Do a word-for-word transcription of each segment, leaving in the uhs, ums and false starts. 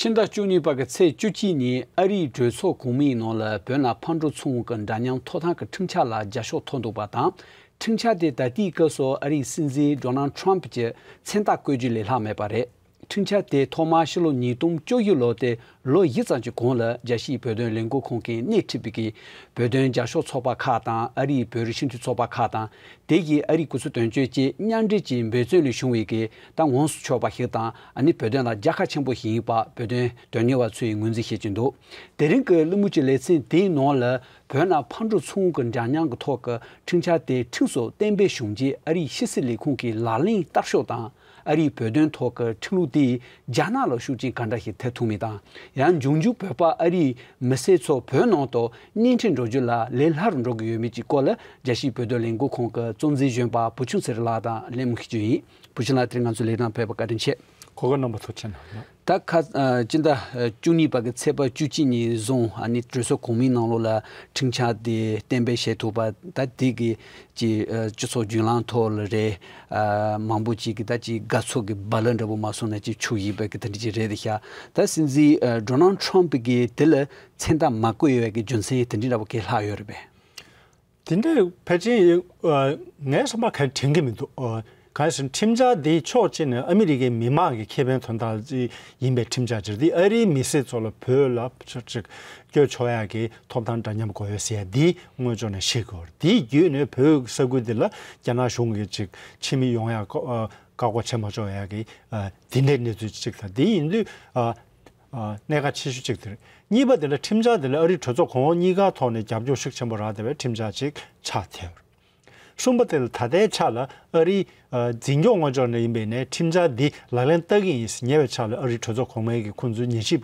ཕྱི་ཟླ་བཅུ་གཉིས་པ་གི་ཚེས་བཅུ་གཅིག་ཉིན་ཨ་རིའི་གྲོས་ཚོགས་གོང་མའི་ནང་ལ་བོད་ནང་ཕར་འགྲོ་ཚུར་འོང་གི་འདྲ་མཉམ་ཐོབ་ཐང་གི་ཁྲིམས་འཆར་ལ་རྒྱབ་ཤོག་ཐོབ་འདུག་པ་དང་། ཁྲིམས་འཆར་དེ་ད་ལྟའི་སྐབས་སུ་ཨ་རིའི་སྲིད་འཛིན་ཌོ་ནལ་ཊམ་གྱི་མཚན་རྟགས་བཀོད་རྒྱུ་ལས་ལྷག་མེད་པ་རེད། ཁྲིམས་འཆར་དེ་ཐོག་མར་ཕྱི་ལོ་ཉིས་སྟོང་བཅུ་བཞི་ལོ་སྟེ་ལོ་བཞི་ཙམ་གྱི་གོང་ལ་རྒྱལ་སྤྱིའི་བོད་དོན་ལས་འགུལ་ཁང་གིས་སྣེ་ཁྲིད་པའི་གི་བོད་དོན་རྒྱབ་སྐྱོར་ཚོགས་པ་ཁག་དང་ཨ་རིའི་བོད་རིགས་སྤྱི་འཐུས་ཚོགས་པ་ཁག་དང་། དེ་གིས་ཨ་རིའི་སྐུ་ཚབ་དོན་གཅོད་བཅས་མཉམ་འབྲེལ་གྱིས་འབད་བརྩོན་ལས་བྱུང་བའི་གི་ད་ངོམས་སུ་ཆོག་པ་ཞིག་དང་། ཨ་ནི་བོད་དོན་ལ་རྒྱལ་ཁ་ཆེན་པོ་ཞིག་ཡིན་པ་བོད་དོན་དོན་གཉེར་བ་ཚོས་ངོས་འཛིན་བྱེད་ཀྱི་འདུག་དེ་རིང་གི་གླེང་མོལ་གྱི་ལེ་ཚན་དེའི་ནང་ལ་བོད་ནང་ཕར་འགྲོ་ཚུར་འོང་གི་འདྲ་མཉམ་གྱི་ཐོག་གི་ཁྲིམས་འཆར་དེ་ཁྲིམས་སུ་གཏན་འབེབས་བྱུང་རྗེས་ཨ་རིའི་ཕྱི་སྲིད་ལས་ཁུངས་ཀྱིས་ལག་ལེན་བསྟར་ཕྱོགས་དང་། ཨ་རིའི་བོད་དོན་ཐོག་གི་ཁྲིམས་ལུགས་དེས་རྒྱ་ནག་ལ་ཤུགས་རྐྱེན་ག་འདྲ་ཞིག་ཐེབས་ཐུབ་མིན་དང་། ཡང་འབྱུང་འགྱུར་བོད་པ་ཨ་རིའི་མི་སེར་ཚོ་བོད་ནང་དུ་གཉེན་སྒྲིག་འགྲོ་རྒྱུ་ལ་ལས་སླ་རུ་འགྲོ་གི་ཡོད་མེད་ཀྱི་སྐོར་ལ་རྒྱལ་སྤྱིའི་བོད་དོན་ལས་འགུལ་ཁང་གི་གཙོ་འཛིན་གཞོན་པ་བུ་ཆུང་ཚེ་རིང་ལགས་དང་གླེང་མོལ་ཞུ་རྒྱུ་ཡིན། བུ་ཆུང་ལགས་དེ་རིང་ང་ཚོའི་ལས་རིམ་ཕེབས་པར་བཀའ་དྲིན་ཆེ། གོ་སྐབས་རྣམ་པ་ཐུགས་རྗེ་གནང་། ད་ཁ་ཨ་སྤྱི་ཟླ་ཨ་བཅུ་གཉིས་པ་གི་ཚེས་པ་བཅུ་གཅིག་ཉིན་བཟུང་ཨ་ནི་གྲོས་ཚོགས་གོང་མའི་ནང་ལོགས་ལ་ཁྲིམས་འཆར་དེ་གཏན་འབེབས་བྱེད་ཐུབ་པ་ད་དེ་གི་ཀྱི་ཨ་སྤྱི་ཚོགས་བརྒྱུད་ལམ་ཐོག་ལ་རེད། ཨ་མང་པོ་ཅིག་གི་ད་ཅིག་དགའ་ཚོར་གི་རྦ་རླབས་འདྲ་པོ་མ་སོང་ན་ཅིག་འཕྱུར་བཞིན་པའི་གི་དེ་འདྲ་ཅིག་རེད་ཤག་ད་སྲིད་འཛིན་ཨ་ཌོ་ནལ་ཊམ་གི་དེ་ལ་མཚན་རྟགས་མ་བཀོད་ཡོད་པའི་གི་རྒྱུ་མཚན་དེ་འདྲ་འདྲ་པོ་གང་ལྷག་ཡོད་རེད་པས། དེ་འདྲའི་ཕལ་ཆེར་ཨ་ངའི་བསམ་པར་གང་དྲན་གྱི་མི་འདུག་ཨ་གང་ཡིན་ཟེར་ན་ཁྲིམས་འཆར་འདི་ཕྱོགས་གཅིག་ནས་ཨ་མི་རི་ཀའི་མི་མང་གི་ཁེ་ཕན་དོན་དག་ཅིག་ཡིན་པའི་ཁྲིམས་འཆར་ཅིག་རེད། འདི་ཨ་རིའི་མི་སེར་ཚོ་ལ་བོད་ལ་ཅིག་སྐྱོད་ཆོག་ཡག་གི་ཐོབ་ཐང་འདྲ་མཉམ་དགོས་ཡོད་ཟེར་ཡ་འདི་དངོས་ཕྱོགས་ནས་བཤད་དགོས་རེད། དེའི་བརྒྱུད་ནས་བོད་ས་ཁུལ་འདི་ལ་རྒྱ་ནག་གཞུང་གིས་ཅིག་ཕྱི་མི་ཡོང་ཡག་ཨ་བཀག་འགོག་བྱེད་མ་ཆོག་ཡག་གི་ཨ་དེ་འདྲའི་གནས་ཚུལ་ཅིག་དང་། དེ་ཡིན་དུས་ཨ་ཨ་གནད་འགག་ཆེ་ཤོས་གཅིག་དེ་རེད། གཉིས་པ་དེ་ལ་ཁྲིམས་འཆར་དེ་ལ་ཨ་རིའི་གྲོས་ཚོགས་གོང་འོག་གཉིས་ཀ་ཐོག་ནས་རྒྱབ་སྐྱོར་ཤུགས་ཆེན་པོ་རག་བསྡད་པའི་ཁྲིམས་འཆར་ཅིག་ཆགས་ཐལ། གསུམ་པ་དེ་ལ་ད་ལྟའི་ཆ་ལ་ཨ་རིའི་ཨ་འཛིན་སྐྱོང་ངོས་ཕྱོགས་ནས་ཡིན་པའི་ནས་ཁྲིམས་འཆར་འདི་ལག་ལེན་བསྟར་གྱི་ཡིན་ཟེར་ཉེ་བའི་ཆ་ལ་ཨ་རིའི་གྲོས་ཚོགས་གོང་མའི་གི་ཁོང་ཚོའི་ཉན་ཞིབ་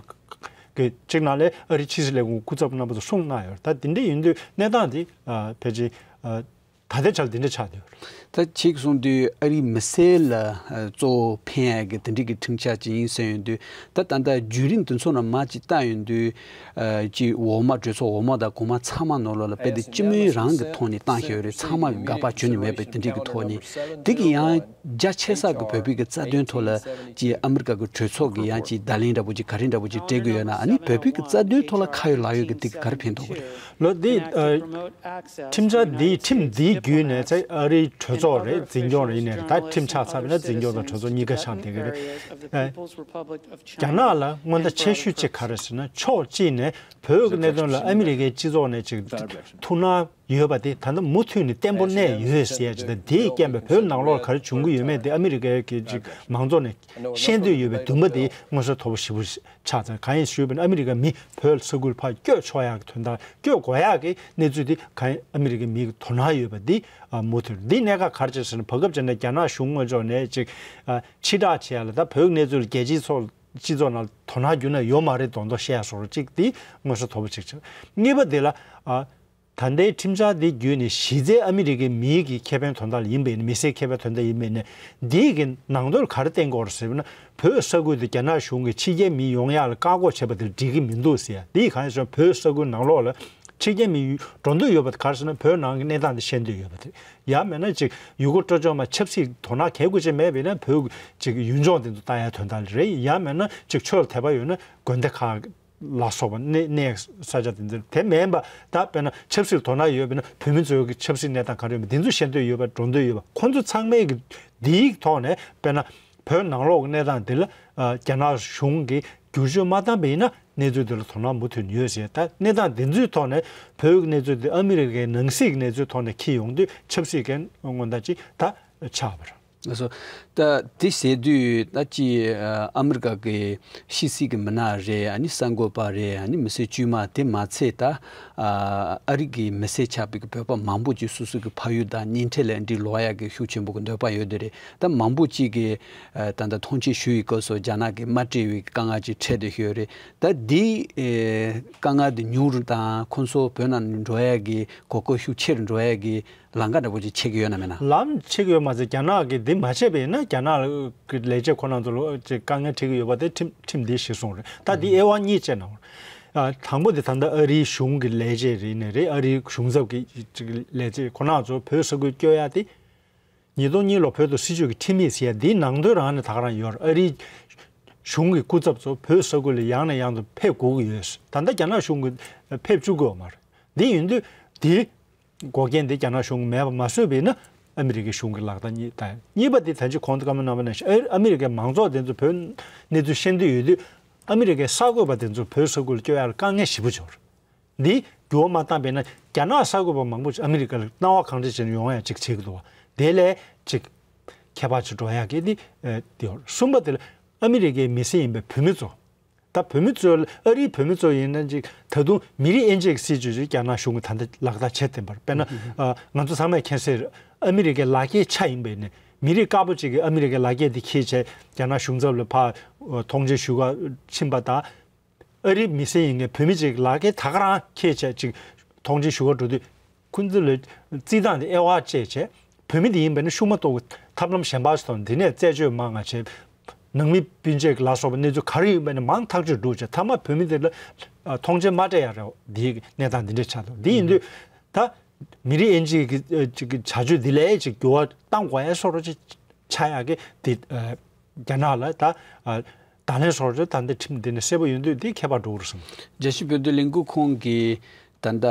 གི་གཅིག་ནང་ལས་ཨ་རིའི་ཕྱི་སྲིད་ལས་ཁུངས་སྐུ་ཚབ་རྣམ་པ་ཚོ་གསུངས་གནང་ཡོད་རེད། ད་དེ་འདྲ་ཡིན་དུས་གནས་སྟངས་འདི་ཨ་ཕལ་ཆེར་ཨ་ད་ལྟའི་ཆར་འདི་འདྲ་ཆགས་བསྡད་ཡོད་རེད། ད་ཅིག་གསུངས་དུས་ཨ་རིའི་མི་སེར་ལ་ཨ་གཙོ་བོ་ཕན་ཡག་གི་དེ་འདྲའི་གི་ཁྲིམས་འཆར་ཅིག་ཡིན་ཟེར་ཡོང་དུས། ད་ད་ལྟ་བརྒྱུད་རིམ་དེ་ཚོ་ནང་མར་ཅིག་བལྟ་ཡོང་དུས། ཨ་ཅིག་འོག་མ་གྲོས་ཚོགས་འོག་མ་དང་གོང་མ་ཚང་མ་ནང་ལོགས་ལ་དཔེ་དེ་སྤྱི་མོས་རང་གི་ཐོག་ནས་བཏང་བཞག་ཡོད་རེད། ཚང་མ་གི་དགག་པ་བྱུང་ནི་མེད་པའི་དེ་འདྲའི་གི་ཐོག་ནས། དེ་གི་ཡང་རྒྱ་ཆེ་ས་གི་བོད་པའི་གི་རྩ་དོན་ཐོག་ལ་ཅིག་ཨ་མི་རི་ཀ་གི་གྲོས་ཚོགས་གི་ཡང་ཅིག་བརྡ་ལན་འདྲ་པོ་ཅིག་ག་རེ་འདྲ་པོ་ཅིག་སྤྲད་གི་ཡོད་ན། ཨ་ནི་བོད་པའི་གི་རྩ་དོན་ཐོག་ལ་ཁ་ཡོད་ལག་ཡོད་གི་དེ་གི་ག་རེ་ཕན་ཐོགས་གི་རེད། ལོ་འདི་ཨ་ཁྲིམས་འཆར་འདི་ཁྲིམས་འདིའི་བརྒྱུད་ནས་ཚེ་ཨ་རིའི་གྲོས་ཚོགས་རེད། འཛིན་སྐྱོང་རེད། ཡིན་ནའི་རེད། ད་ཁྲིམས་ཆགས་ཚར་བ་ན་འཛིན་སྐྱོང་དང་གྲོས་ཚོགས་གཉིས་ཀ་ཆགས་བསྡད་ཀྱི་རེད། ཨ་རྒྱ་ནག་ལ་མངོན་མཐའ་ཆེ་ཤོས་གཅིག་ག་རེ་ཟེར་ན་ཕྱོགས་གཅིག་ནས་བོད་ཀྱི་གནད་དོན་ལ་ཨ་མི་རི་ཀའི་སྤྱི་ཚོགས་ནས་ཅིག་ཐུགས་སྣང་ཡོད་པ་དེ་ད་ལྟ་མུ་མཐུད་ནས་བརྟན་པོ་གནས་ཡོད་ཟེར་ཡ་ཅིག་དང་། དེའི་རྐྱེན་པས་བོད་ནང་ལོགས་ག་རེ་བྱུང་གི་ཡོད་མེད་དེ་ཨ་མི་རི་ཀའི་གི་ཅིག་མང་ཚོགས་ནས་ཤེས་འདོད་ཡོད་པའི་འདུན་པ་དེ་མངོན་གསལ་དོད་པོ་ཞེ་པོ་ཆགས་ཚར། གང་ཡིན་ཞུས་པ་ན་ཨ་མི་རི་ཀའི་མི་བོད་ས་ཁུལ་ཕར་བསྐྱོད་ཆོག་ཡག་གི་དོན་དག་བསྐྱོད་དགོས་ཡག་གི་གནས་ཚུལ་དེ་གང་ཡིན་ཨ་མི་རི་ཀའི་མི་གི་དོ་སྣང་ཡོད་པ་འདི་ཨ་མུ་མཐུད་འདི་གནད་འགག་ག་རེ་བྱས་ཟེར་ན། བར་སྐབས་བྱས་ན་རྒྱ་ནག་གཞུང་ངོས་ཕྱོགས་ནས་ཅིག་ཨ་ཕྱིར་བསྒྲགས་བྱེད་ཡ་ལ་ད་བོད་གནས་ཚུལ་རྒྱལ་སྤྱིའི་ཚོགས་སྤྱི་ཚོགས་ནང་དོ་སྣང་རྒྱུན་ནས་ཡོད་མ་རེད་མདོག་མདོག་བཤད་ཡ་སོགས་ཅིག་འདི་མངོན་གསལ་དོད་པོ་ཅིག་བྱས། གཉིས་པ་འདི་ལ་ཨ་ད་ལྟའི་ཁྲིམས་འཆར་འདི་བརྒྱུད་ནས་གཞི་རྩའི་ཨ་མི་རི་ཀའི་མིའི་གི་ཁེ་ཕན་དོན་དག་ལ་ཡིན་པའི་ནི་མི་སེར་ཁེ་ཕན་དོན་དག་ཡིན་པའི་ནི་འདིའི་གི་ནང་དོན་ག་རེ་བསྟན་དགོས་རེད་ཟེར་བ་ན། བོད་ས་ཁུལ་དུ་རྒྱ་ནག་གཞུང་གིས་ཕྱི་རྒྱལ་མི་ཡོང་ཡག་ལ་བཀག་འགོག་བྱས་པ་དེ་འགྲིག་གི་མི་འདུག་ཟེར་ཡ། འདིས་གང་ཡིན་ཟེར་ན་བོད་ས་ཁུལ་ནང་ལོགས་ལ་ཕྱི་རྒྱལ་མི་འགྲོ་འདོད་ཡོད་པ་དེ་ག་རེ་ཟེར་ན་བོད་ནང་གི་གནས་སྟངས་དེ་ཤེས་འདོད་ཡོད་པ་དེ། ཡང་མིན་ན་ཅིག་ཡུ་གུར་སྤྲོ་སྐྱོང་མ་ཆབ་སྲིད་དོ་སྣང་གལ་དགོས་ཅིག་མེད་པ་ཡིན་ན་བོད་ཅིག་ཡུལ་ལྗོངས་དེ་ཚོ་ལྟ་ཡ་དོན་དག་རེད། ཡང་མིན་ན་ཅིག་ཆོས་ལ་དད་པ་ཡོད་ན་དགོན་སྡེ་ཁག་ལ་སོགས་པ་གནས་གནས་ས་ཆ་དེ་ཚོ་དེ་མིན་པ་ད་དཔེར་ན་ཆབ་སྲིད་དོ་སྣང་ཡོད་པས་ན་བོད་མི་ཚོའི་གི་ཆབ་སྲིད་གནས་སྟངས་ག་རེ་ཡོད་མེད་དེ་ཚོ་ཤེས་འདོད་ཡོད་པ་འགྲོ་འདོད་ཡོད་པ་ཁོང་ཚོ་ཚང་མའི་གི་འདིའི་ཐོག་ནས་དཔེར་ན་བོད་ནང་ལོགས་ཀྱི་གནས་སྟངས་འདི་ལ་ཨ་རྒྱ་ནག་གཞུང་གིས་བསྒྱུར་བཅོས་མ་བཏང་པ་ཡིན་ན་གནས་ཚུལ་འདི་ལ་དོ་སྣང་མུ་མཐུད་ཡོད་ཟེར། ད་གནས་སྟངས་འདི་ཚོའི་ཐོག་ནས་བོད་ཀྱི་གནས་ཚུལ་འདི་ཨ་མི་རི་ཀའི་ནང་སྲིད་ཀྱི་གནས་ཚུལ་ཐོག་ནས་འཁྱེར་ཡོང་དུས་ཆབ་སྲིད་ཀྱི་སྔོན་བརྡ་ཅིག་ད་ཆགས་པ་རེད། ལགས་སོ། ད་དེ་ཟེར་དུས་ད་ཅི་ཨ་མི་རི་ཀ་གི་ཕྱི་སྲིད་ཀྱི་མི་སྣ་རེད། ཨ་ནི་གསར་འགོད་པ་རེད། ཨ་ནི་མི་སེར་དཀྱུས་མ་དེ་མ་ཚད་ད་ཨ་ཨ་རི་གི་མི་སེར་ཆགས་པའི་གི་བོད་པ་མང་པོ་ཅིག་སོ་སོ་གི་ཕ་ཡུལ་དང་གཉེན་འཕྲད་ལ་འདི་ལོག་ཡག་གི་ཤུགས་ཆེན་པོ་གི་འདོད་པ་ཡོད་དེ་རེད། ད་མང་པོ་ཅིག་གིས་ཨ་ད་ལྟ་ཐོངས་མཆན་ཞུ་ཡི་སྐབས་སུ་རྒྱ་ནག་གིས་མ་སྤྲད་པའི་གི་དཀའ་ངལ་ཅིག་འཕྲད་བསྡད་ཡོད་རེད། ད་འདི་ཨེ་དཀའ་ངལ་འདི་ཉུང་རུ་དང་ཁོང་ཚོ་བོད་ནང་འགྲོ་ཡག་གི་གོ་སྐབས་ཤུགས་ཆེ་རུ་འགྲོ་ཡག་གི་ལམ་ཁ་འདྲ་པོ་ཅིག་ཕྱེ་གི་ཡོད་ན་མེད་ན། ལམ་ཕྱེ་གི་ཡོད་མ་ཟད་རྒྱ་ནག་གིས་འདི་མ་བྱས་པ་ཡིན་ན་རྒྱ་ནག་གི་ལས་བྱེད་ཁོ་རང་ཚོ་ལ་ཅིག་དཀའ་ངལ་འཕྲད་ཀྱི་ཡོད་པ་དེ་ཁྲིམས་ཁྲིམས་འདིས་གཞིར་བཟུང་རེད། ད་འདི་དབྱེ་བ་གཉིས་བྱས་ན། ཨ་དང་པོ་དེ་ད་ལྟ་ཨ་རིའི་གཞུང་གི་ལས་བྱེད་རེད་ནས་རེད། ཨ་རིའི་གཞུང་ཚབ་ཀྱི་ཅིག་ལས་བྱེད་ཁོ་རང་ཚོ་བོད་ས་ཁུལ་བསྐྱོད་ཡ་དེ། ཉིས་སྟོང་གཉིས་ལོ་བོད་དུ་སྲིད་བྱུས་ཀྱི་ཁྲིམས་ཡིག་ཟེར་ཡ་འདིའི་ནང་དོན་རང་ནས་ད་ག་རང་ཡོད་རེད། ཨ་རིའི་ གཞུང་གི་སྐུ་ཚབ་ཚོ་བོད་ས་ཁུལ་ལ་ཡང་ནས་ཡང་དུ་ཕེབས་དགོས་ཀྱི་ཡོད། ད་ལྟ་རྒྱ་ནག་གཞུང་གིས་ཕེབས་བཅུག་གི་ཡོད་མ་རེད། འདི་ཡིན་དུས་དེའི་འགོག་རྐྱེན་དེ་རྒྱ་ནག་གཞུང་གིས་མེད་པ་མ་བཟོས་པ་ཡིན་ན། ཨ་མི་རི་ཀའི་གཞུང་གི་ལག་བསྟར་གཉིས་དང་། གཉིས་པ་དེ་ད་ཅི་གོང་དུ་བཀའ་མོལ་གནང་བ་ནང་བཞིན་ཨ་ཨ་མི་རི་ཀའི་མང་ཚོགས་དེ་ཚོ་བོད་གནས་ཚུལ་ཤེས་འདོད་ཡོད་དུས། ཨ་མི་རི་ཀའི་གསར་འགོད་པ་དེ་ཚོ་བོད་ས་ཁུལ་ལ་བསྐྱོད་ཡག་ལ་དཀའ་ངལ་ཞེ་པོ་ཅིག་ཡོད་རེད། འདི་འགྱུར་བ་མ་བཏང་པས་ན། རྒྱ་ནག་གསར་འགོད་པ་མང་པོ་ཅིག་ཨ་མི་རི་ཀ་ལ་སྣང་བ་གང་འདྲ་ཅིག་ཡོང་ཡ་ཅིག་བྱེད་ཀྱི་འདུག་བ། དེ་ལས་ཅིག་ཁྱད་པར་ཅིག་འགྲོ་ཡ་གི་འདི་ཨེ་འདི་ཡོད། གསུམ་པ་དེ་ལ་ཨ་མི་རི་ཀའི་མི་སེར་ཡིན་པའི་བོད་མི་ཚོ། ད་བོད་མི་ཚོ་ཨ་རིའི་བོད་མི་ཚོ་ཡིན་ན་ཅིག་ད་དུང་མི་རིགས་དབྱེ་འབྱེད་ཀྱི་སྲིད་ཇུས་ཅིག་རྒྱ་ནག་གཞུང་གིས་ད་ལྟ་ལག་བསྟར་བྱེད་བསྡད་པ་རེད། དཔེར་ན་ཨ་ང་ཚོ་ཚང་མས་མཁྱེན་གསལ་རེད། ཨ་མི་རི་ཀའི་ལག་འཁྱེར་ཆགས་ཡིན་པས་ནས་མི་རིགས་དཀར་པོ་ཅིག་གིས་ཨ་མི་རི་ཀའི་ལག་འཁྱེར་དེ་འཁྱེར་བྱས་རྒྱ་ནག་གཞུང་ཚབ་ལ་ཕར་མཐོང་མཆན་ཞུ་ག་ཕྱིན་པ་དང་། ཨ་རིའི་མི་སེར་ཡིན་མཁན་བོད་མི་ཅིག་ལག་འཁྱེར་ད་ག་རང་འཁྱེར་བྱས་ཅིག་མཐོང་མཆན་ཞུ་ག་འགྲོ་དུས། ཁོང་ཚོ་ལ་རྩིས་སྟངས་དེ་དབྱེ་བ་བཅད་བྱས། བོད་མི་དེ་ཡིན་པས་ན་ཤུགས་མ་གཏོགས་ཐབས་ལམ་གཞན་པ་ཞིག་མཐོང་། དེ་ནས་རྩད་གཅོད་མང་ང་བྱས། ནང་མི་སྤུན་མཆེད་ལ་སོགས་པ་གནས་ཚུལ་ག་རེ་ཡིན་པས་ན་མང་ཐག་ཆོད་འགྲོ་བྱས། མཐའ་མ་བོད་མི་དེ་ལ་ཨ་མཐོང་མཆན་མ་སྤྲད་ཡ་རེད། འདིའི་གནས་སྟངས་འདི་འདྲ་ཆགས་འདུག་འདི་ཡིན་དུས་ད་མི་རིགས་དབྱེ་འབྱེད་ཀྱི་ཨ་ཅིག་གི་བྱ་སྤྱོད་འདི་ལས་ཅིག་འགྱུར་བ་གཏང་དགོས་ཡ་བཟོ་འདྲ་ཅིག་ཆགས་ཡག་གི་དེ་ཨ་རྒྱ་ནག་ལ་ད་ཨ་བརྡ་ལན་བཟོ་འདྲ་ད་འདི་ཁྲིམས་འདི་ནས་གསལ་པོ་ཡོད་དུས་འདི་ཁྱད་པར་འགྲོ་གི་རེད་བསམ། རྒྱལ་སྤྱིའི་བོད་དོན་ལས་འགུལ་ཁང་གིས་ད་ལྟ་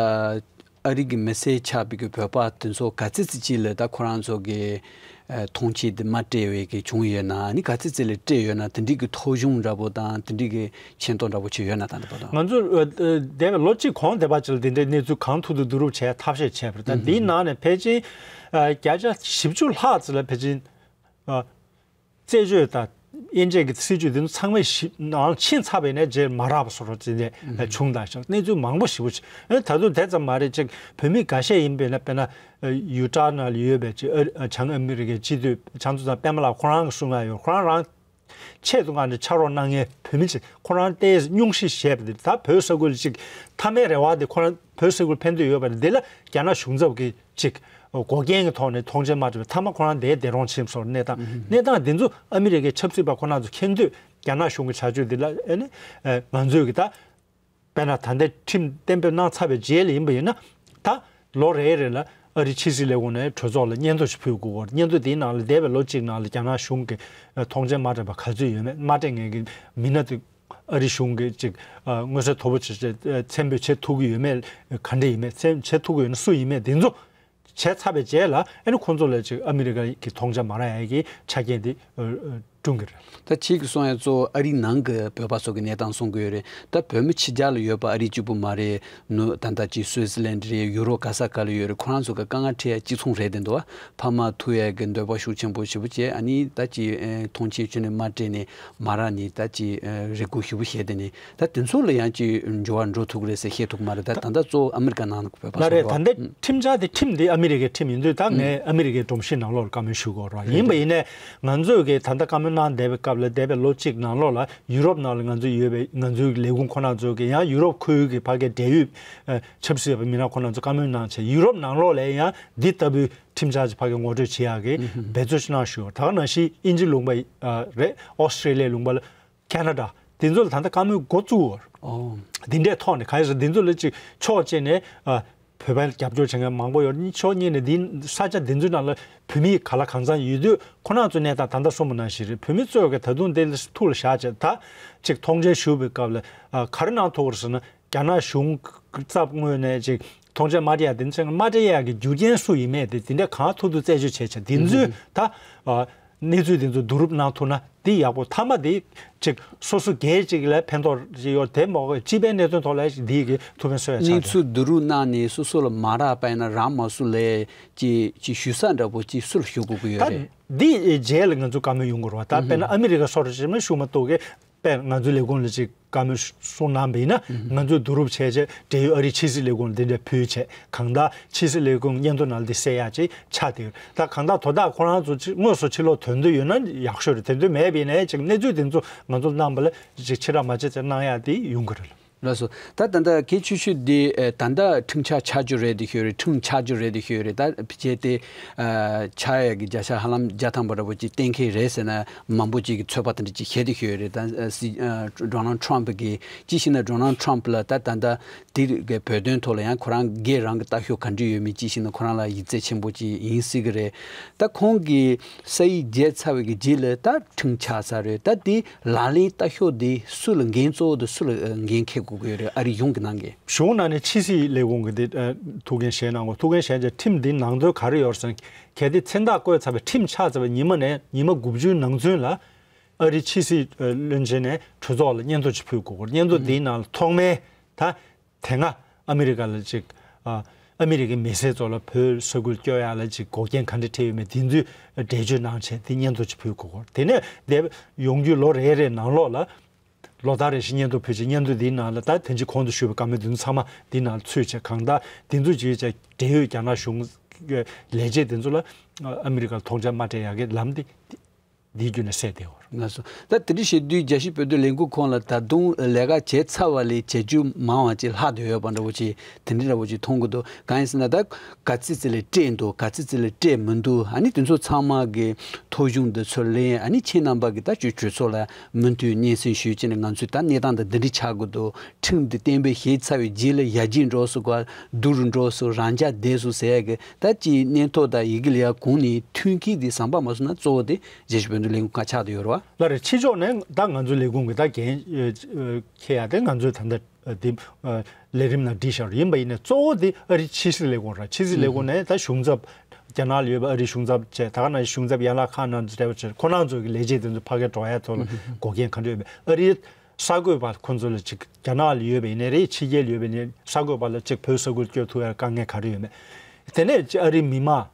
ཨ་རི་གི་མི་སེར་ཆགས་པའི་གི་བོད་པ་དེ་ཚོ་ག་ཚོད་ཙམ་ཅིག་ལ་ད་ཁོ་རང་ཚོ་གི་ཨ་མཐོང་མཆན་དེ་མ་སྤྲད་པའི་གི་བྱུང་ཡོད་ན། ཨ་ནི་ག་ཚོད་ཙམ་ལ་སྤྲད་ཡོད་ན། དེ་འདྲའི་གི་ཐོ་གཞུང་འདྲ་པོ་དང་དེ་འདྲའི་གི་མཁྱེན་རྟོགས་འདྲ་པོ་ཅིག་ཡོད་ན། ད་ལྟ་བར་དུ་ང་ཚོ་ཨ་འདས་པའི་ལོ་གཅིག་གོང་འདས་པ་ཅིག་ལ་དེ་འདྲའི་གནས་ཚུལ་གང་ཐུབ་ཐུབ་བསྡུ་རུབ་བྱས་ཐབས་ཤེས་བྱས་པ་རེད། ད་འདིའི་ནང་ནས་ཕལ་ཆེར་ཨ་བརྒྱ་ཆ་བཞི་བཅུ་ལྷག་ཙམ་ལ་ཕལ་ཆེར་ཨ་རྩད་གཅོད་དང་དབྱེ་འབྱེད་ཀྱི་སྲིད་ཇུས་དེ་ཚོ་ཚང་མ་ཞིབ་ནང་ཕྱིན་ཚར་བའི་ནས་རྗེས་མ་རག་པ་བཟོ་འདྲ་ཅིག་ནས་བྱུང་དང་ཞག་གནས་ཚུལ་མང་པོ་ཞེ་པོ་ཅིག་ཨ་ད་དུང་དེ་ཙམ་མ་རེད། ཅིག་བོད་མི་འགའ་ཤས་ཡིན་པས་ན། དཔེར་ན་ཡུ་ཊ་ནང་ལ་ཡོད་པའི་ཅིག་ཨ་བྱང་ཨ་མི་རི་ཀའི་སྤྱི་འཐུས་བྱང་ཙོ་ཙང་པད་མ་ལགས་ཁོ་རང་གིས་གསུང་ཡ་ཡོད། ཁོ་རང་རང་ཆེད་དུ་མངགས་ནས་ཕྱག་རོགས་གནང་མཁན་བོད་མི་ཅིག་ཁོ་རང་ཏོག་ཙམ་སྙུང་གཞི་བཞེས་པ་དེ། ད་བོད་ས་ཁུལ་ཅིག་མཐའ་མའི་རེ་བ་དེ་ཁོ་རང་བོད་ས་ཁུལ་ཕན་ཐོགས་ཡོད་པ་རེད། འདི་ལ་རྒྱ་ནག་གཞུང་ཚབ་ཀྱིས་ཅིག་འགོག་རྐྱེན་གྱི་ཐོག་ནས་མཐོང་མཆན་མ་སྤྲད་པར་མཐའ་མ་ཁོ་རང་དེའི་འདས་གྲོངས་ཕྱིན་སོགས་གནས་སྟངས། གནས་སྟངས་འདི་ཚོ་ཨ་མི་རི་ཀའི་ཆབ་སྲིད་པ་ཁོ་རང་ཚོ་མཁྱེན་དུས་རྒྱ་ནག་གཞུང་གི་བྱ་སྤྱོད་འདི་ལ་ཨ་ནི་ཨ་ང་ཚོས་ཀྱི་ད་དཔེར་ན་ད་ལྟའི་ཁྲིམས་གཏན་འབེབས་གནང་ཚར་བའི་རྗེས་ལ་ཡིན་པ་ཡིན་ན། ད་ལོ་རེ་རེ་ལ་ཨ་རིའི་ཕྱི་སྲིད་ལས་ཁུངས་ནས་གྲོས་ཚོགས་ལ་སྙན་ཐོ་ཞིག་ཕུལ་དགོས་པ་རེད། སྙན་ཐོ་དེའི་ནང་ལ་འདས་པའི་ལོ་གཅིག་ནང་ལ་རྒྱ་ནག་གཞུང་གིས་མཐོང་མཆན་མ་སྤྲད་པ་ག་ཚོད་ཡོད་མེད། མ་སྤྲད་མཁན་གྱི་མི་སྣ་དེ་ཨ་རི་གཞུང་གིས་ཅིག་ཨ་མངོན་གསལ་དོད་པོ་བྱས་བྱས་མཚན་འབོད་བྱེད་ཐུབ་ཀྱི་ཡོད་མེད། ག་འདྲ་ཡིན་མེད། མཚན་བྱེད་ཐུབ་ཀྱི་ཡོད་ན་སུ་ཡིན་མེད། དེ་ཚོ་བྱས་ཚར་བའི་རྗེས་ལ་ཨ་ནི་ཁོང་ཚོ་ལ་ཅིག་ཨ་མི་རི་ཀ་གི་མཐོང་མཆན་མ་རག་ཡ་གི་ཆ་རྐྱེན་དེ་ཨ་ཨ་བསྐྲུན་གྱི་རེད། ད་ཁྱེད་ཀྱིས་གསུངས་ཡ་གཙོ་བོ་ཨ་རིའི་ནང་གི་བོད་པ་ཚོ་གི་གནས་སྟངས་གསུང་གི་ཡོད་རེད། ད་བོད་མི་ཕྱི་རྒྱལ་ལ་ཡོད་པ་ཨ་རི་གཅིག་པུ་མ་རེད། ནུ་ད་ལྟ་ཅིག་སུའི་ཙི་ལན་རེད། ཡུ་རོབ་ག་ས་ག་ལ་ཡོད་རེད། ཁོ་རང་ཚོ་གི་དཀའ་ངལ་འཕྲད་ཡ་གཅིག་མཚུངས་རེད་དེ་འདུག་ཕ་མ་ཐུག་ཡ་གི་འདོད་པ་ཤུགས་ཆེན་པོ་ཞེ་པོ་བྱས། ཨ་ནི་ད་ཅིག་ཨེ་མཐོང་མཆན་ཁྱོན་ནས་མ་སྤྲད་ནས་མ་རག་ནས་ད་ཅིག་ཨེ་རེ་སྒུག་ཞེ་པོ་བྱས། དེ་ནས་ད་དེ་ཚོ་ལ་ཡང་ཅིག་འགྱུར་བ་འགྲོ་ཐུབ་ཀྱི་རེད་ཟེར་བཤད་ཐུབ་ཀྱི་མ་རེད། ད་ད་ལྟ་གཙོ་བོ་ཨ་མི་རི་ཀ་ནང་གི་བོད་པ་ལ་ཚོ་རེད། རེད། ད་ལྟ་ཁྲིམས་འཆར་དེ་ཁྲིམས་དེ་ཨ་མི་རི་ཀའི་ཁྲིམས་ཡིན་དུས། ད་ངས་ཨ་མི་རི་ཀའི་སྒྲོམ་གཞི་ནང་ལོགས་ལ་བཀའ་མོལ་ཞུ་དགོས་རེད། ཡིན་པ་ཡིན་ནའི་ང་ཚོས་ཀྱི་ད་ལྟ་བཀའ་མོལ་གནང་བསྡད་པའི་སྐབས་ལ་འདས་པའི་ལོ་གཅིག་ནང་ལོགས་ལ་ཡུ་རོབ་ནང་ལ་ང་ཚོ་ཡོད་པའི་ང་ཚོའི་ལས་ཁུངས་ཁོ་རང་ཚོ་གི་ཡང་ཡུ་རོབ་ཁུལ་གྱི་ཕ་གིའི་འབྲེལ་ཡོད་ཨ་ཆབ་སྲིད་པ་མི་སྣ་ཁོ་རང་ཚོ་བཀའ་མོལ་གནང་བྱས། ཡུ་རོབ་ནང་ལོགས་ལ་ཡང་འདི་ལྟ་བུའི་ཁྲིམས་འཆར་ཅིག་ཕ་གིར་ངོ་སྤྲོད་བྱེད་ཡག་གི་འབད་རྩོལ་ཅིག་གནང་ཞུ། ད་ག་ནང་བཞིན་དབྱིན་ཇི་ལུང་པ་ཨ་རེད། ཨོ་སི་ཀྲེ་ལི་ཡའི་ལུང་པ་ལ། ཁེ་ན་ཌ། དེ་ཚོ་ལ་ད་ལྟ་བཀའ་མོལ་འགོ་བཙུགས་ཡོད། ཨོ། འདི་འདྲའི་ཐོག་ནས་གང་ཡིན་ཟེར་དེ་ཚོ་ལ་ཅིག་ཕྱོགས་གཅིག་ནས་ཨ་བོད་པ་རྒྱབ་སྐྱོར་བྱེད་མཁན་མང་པོ་ཡོད། ཕྱོགས་གཉིས་ནས་འདི་ས་ཆ་དེ་ཚོའི་ནང་ལ་བོད་མི་ག་ལ་གང་འཚམ་ཡོད་དུས། ཁོ་རང་ཚོའི་གནས་སྟངས་ད་ལྟ་གསུངས་པ་ནང་བཞིན་རེད། བོད་མི་ཚོས་ཀྱི་ད་དུང་དེ་ལ་ཐུགས་ལ་བཞག་བྱས། ད་ཅིག་མཐོང་མཆན་ཞུ་བའི་སྐབས་ལ་ཨ་ག་རེ་གནང་ཐུབ་ཀྱི་རེད་ཟེར་ན། རྒྱ་ནག་གཞུང་ཚབ་ངོས་ནས་ཅིག་མཐོང་མཆན་མ་སྤྲད་ཡ་དེ་ཚོ་མ་སྤྲད་ཡ་གི་རྒྱུ་རྐྱེན་སུ་ཡིན་མེད་དེ་དེ་འདྲ་གང་ཐུབ་ཐུབ་རྩད་གཅོད་བྱས་བྱས། དེ་ཚོའི་ད་ཨ་གནས་ཚུལ་དེ་ཚོ་བསྡུ་རུབ་གནང་ཐུབ་ན་དེ་ཡག་པོ། མཐའ་མ་དེ་ཅིག་སོ་སོ་སྒེར་ཅིག་ལ་ཕན་ཐོགས་ཅིག་ཡོད་དེ་མ་གཏོགས་སྤྱི་པའི་གནད་དོན་ཐོག་ལ་འདི་གི་ཐུགས་ཕན་གསོས་ཡ་ཆགས་གནས་ཚུལ་བསྡུ་རུབ་གནང་ནས་སོ་སོ་ལ་མ་རག་པ་ཡིན་ན་རང་མ་སུ་ལས་ཅིག་ཅིག་ཞུ་ས་འདྲ་པོ་ཅིག་སུ་ལ་ཞུ་དགོས་ཀྱི་ཡོད་ད་རེད། འདི་རྗེས་ལ་ང་ཚོ་བཀའ་མོལ་ཡོང་དགོས་རེད་བ། ད་དཔེར་ན་ཨ་མི་རི་ཀ་སོ་སོ་ཞིག་མ་ཞུ་མ་གཏོགས་གི་དཔེར་ང་ཚོའི་ལས་ཁུངས་ལ་ཅིག་བཀའ་མོལ་གསུང་གནང་བ་ཡིན་ན། ང་ཚོས་བསྡུ་རུབ་བྱས་བྱས་འབྲེལ་ཡོད་ཨ་རིའི་ཕྱི་སྲིད་ལས་ཁུངས་ལ་འདི་འདྲ་ཕུལ་བྱས། གང་ལྟར་ཕྱི་སྲིད་ལས་ཁུངས་སྙན་ཐོ་ནང་ལ་འདི་གསལ་ཡག་ཅིག་ཆགས་བསྡད་ཡོད། ད་གང་ལྟར་དོ་བདག་ཁོ་རང་ཚོ་ཅིག་དངོས་སུ་ཕྱི་ལོགས་ཐོན་འདོད་ཡོད་ན་ཡག་ཤོས་རེད། ཐོན་འདོད་མེད་པ་ཡིན་ནའི་ཅིག་གནས་ཚུལ་དེ་ཚོ་ང་ཚོར་གནང་བ་ལ་ཅིག་ཕྱི་བསྒྲགས་མ་བྱས་ཙང་གནང་ཡག་དེ་ཡོང་གི་རེད། ལགས་སོ། ད་ད་ལྟ་གལ་ཆེ་ཤོས་འདི་ཨ་ད་ལྟ་ཁྲིམས་ཆག་ཆག་རྒྱུ་རེད་འདི་ཤོད་རེད། ཁྲིམས་ཆག་རྒྱུ་རེད་འདི་ཤོད་རེད། ད་བྱས་ཏེ་ཨ་ཆག་ཡག་གི་བརྒྱ་ཆ་ཧ་ལམ་བརྒྱ་ཐམ་པ་འདྲ་པོ་ཅིག་གཏན་འཁེལ་རེད་ཟེར་ན་མང་པོ་ཅིག་གིས་ཚོད་དཔག་དེ་འདྲ་ཅིག་བྱས་འདི་ཤོད་རེད། ད་ཨ་སྲིད་ཨ་Donald Trump གི་ཅི་ཞིག་ན་Donald Trump ལ་ད་ད་ལྟ་དེ་གི་བོད་དོན་ཐོག་ལ་ཡང་ཁོ་རང་སྒེར་རང་གི་ལྟ་ཕྱོགས་ག་འདྲ་ཡོད་མེད་ཅི་ཞིག་ན་ཁོ་རང་ལ་ཡིག་ཚད་ཆེན་པོ་ཅིག་ཡིན་སྲིད་གི་རེད། ད་ཁོང་གིས་ས་ཡིག་བརྒྱབ་ཚར་བའི་གི་རྗེས་ལ་ད་ཁྲིམས་ཆག་ཚར་རེད། ད་དེ་ལག་ལེན་ལྟ་ཕྱོགས་དེ་སུ་ལ་འགན་གཙོ་བོ་དེ་སུ་ལ་ཨ་འགན་འཁྱེར་དགོས་ཀྱི་ཡོད་རེད། ཨ་རི་གཞུང་གི་ནང་གི་གཞུང་ནང་ནས་ཕྱི་སྲིད་ལས་ཁུངས་ཀྱི་དེ་ཨ་ཐུགས་འགན་བཞེས་གནང་དགོས། ཐུགས་འགན་བཞེས་རྗེས་ཁྲིམས་འདི་ནང་དོན་ག་རེ་ཡོད་རེད་ཟེར་ན། གལ་ཏེ་མཚན་རྟགས་བཀོད་ཚར་བའི་ཁྲིམས་ཆག་ཚར་བའི་ཉི་མ་ནས་ཉི་མ་དགུ་བཅུའི་ནང་ཚུན་ལ་ཨ་རི་ཕྱི་སྲིད་ཨ་བློན་ཆེན་ནས་གྲོས་ཚོགས་ལ་སྙན་ཐོ་ཅིག་ཕུལ་དགོས། སྙན་ཐོ་འདིའི་ནང་ལ་ཐོག་མའི་ད་དེ་སྔ་ཨ་མི་རི་ཀ་ལ་ཅིག་ཨ་ཨ་མི་རི་ཀའི་མི་སེར་ཚོ་ལ་བོད་ས་ཁུལ་སྐྱོད་ཡག་ལ་ཅིག་འགོག་རྐྱེན་ག་འདྲ་འཕྲད་ཡོད་མེད་དེ་ཚོའི་འགྲེལ་བརྗོད་གནང་བྱས་དེ་སྙན་ཐོ་ཅིག་ཕུལ་དགོས། དེ་ནས་འདས་ཡོང་རྒྱུའི་ལོ་རེ་རེའི་ནང་ལོགས་ལ་ལོ་ལྟར་རེ་བཞིན་སྙན་ཐོ་ཕུལ་བྱས། སྙན་ཐོ་འདིའི་ནང་ལ་ད་དེ་ཕྱི་གོང་དུ་ཞུས་པའི་བཀའ་མོལ་འདི་ཚོ་ཚང་མ་འདིའི་ནང་ལ་ཚུད་བྱས། གང་ལྟར་འདི་ཚོ་བྱས་བྱས་འབྲེལ་ཡོད་རྒྱ་ནག་གཞུང་ལས་བྱེད་དེ་ཚོ་ལ་ཨ་མི་རི་ཀར་ཐོངས་མཆན་མ་སྤྲད་ཡག་གི་ལམ་འདི་འདིའི་བརྒྱུད་ནས་གསལ་བསྡད་ཡོད་རེད། ལགས་སོ། ད་དེ་འདྲ་བྱེད་དུས་རྒྱལ་སྤྱིའི་བོད་དོན་ལས་ཁུངས་ཁོངས་ལ་ད་དུང་ལས་ཀ་བྱས་ཚར་བ་ལས་བྱེད་རྒྱུ་མང་བ་ཅིག་ལྷག་བསྡད་ཡོད་པ་འདྲ་བོ་ཅིག་དེ་འདྲ་འདྲ་བོ་ཅིག་མཐོང་གི་འདུག་གང་ཡིན་ཟེར་ན་ད་ག་ཚོད་ཙམ་ལ་སྤྲད་འདུག་ག་ཚོད་ཙམ་ལ་སྤྲད་མི་འདུག་ཨ་ནི་དེ་ཚོ་ཚང་མ་གི་ཐོ་གཞུང་འདི་ཚོ་ལེན། ཨ་ནི་ཁྱེད་རྣམ་པ་གི་ད་ཅིག་གྲོས་ཚོགས་ལ་མུ་མཐུད་སྙན་སེང་ཞུས་བྱས་ནས་ང་ཚོས་ད་གནས་སྟངས་འདི་འདི་འདྲ་ཆགས་ཀྱི་འདུག་ཁྲིམས་འདི་གཏན་འབེབས་བྱས་ཚར་བའི་རྗེས་ལ་ཡར་རྒྱས་འགྲོ་སོང་ག་སྡུག་རུ་འགྲོ་སོང་། རང་འཇགས་བསྡད་སོང་ཟེར་ཡག་གི་ད་ཅིག་སྙན་ཐོ་དང་ཡི་གེ་ལ་ཡར་གོང་ནས་མཐུན་རྐྱེན་འདི་བཟང་པོ་མ་སོང་ན་གཙོ་བོ་དེ་རྒྱལ་སྤྱིའི་བོད་དོན་ལས་ཁུངས་ཁག་ཆགས་བསྡད་ཡོད་རེད་བ། ལགས་རེད། ཕྱི་ཕྱོགས་ནས་ད་ང་ཚོའི་ལས་ཁུངས་ཀྱི་ད་འགན་ཨ་ཨ་འཁྱེར་ཡག་དེ་ང་ཚོའི་ད་ལྟ་ཨ་འདི་ཨ་ལས་རིམ་ནང་བསྒྲིགས་བཞག་ཡིན་པ་ཡིན་ནའི་གཙོ་བོ་དེ་ཨ་རི་ཕྱི་སྲིད་ལས་ཁུངས་རེད། ཕྱི་སྲིད་ལས་ཁུངས་ནས་ད་གཞུང་ཚབ་རྒྱ་ནག་ལ་ཡོད་པའི་ཨ་རིའི་གཞུང་ཚབ་བཅས། ད་ག་ནང་བཞིན་གཞུང་ཚབ་ཡན་ལག་ཁག་ནང་འབྲེལ་བ་བྱས། ཁོ་རང་ཚོ་གི་ལས་བྱེད་དེ་ཚོ་ཕ་གིར་འགྲོ་ཡག་ཐོག་ལ་འགོག་རྐྱེན་ག་འདྲ་ཡོད་མེད། ཨ་རིའི་གསར་འགོད་པ་ཁོ་ཚོ་ལ་ཅིག་རྒྱ་ནག་ལ་ཡོད་པ་ཡིན་ནའི་རེད། ཕྱི་རྒྱལ་ལ་ཡོད་པ་ཡིན་ནའི་གསར་འགོད་པ་ལ་ཅིག་བོད་ས་ཁུལ་སྐྱོད་ཐུབ་ཡག་དཀའ་ངལ་ག་རེ་ཡོད་མེད། དེ་ནས་ཅིག་ཨ་རིའི་མི་མང་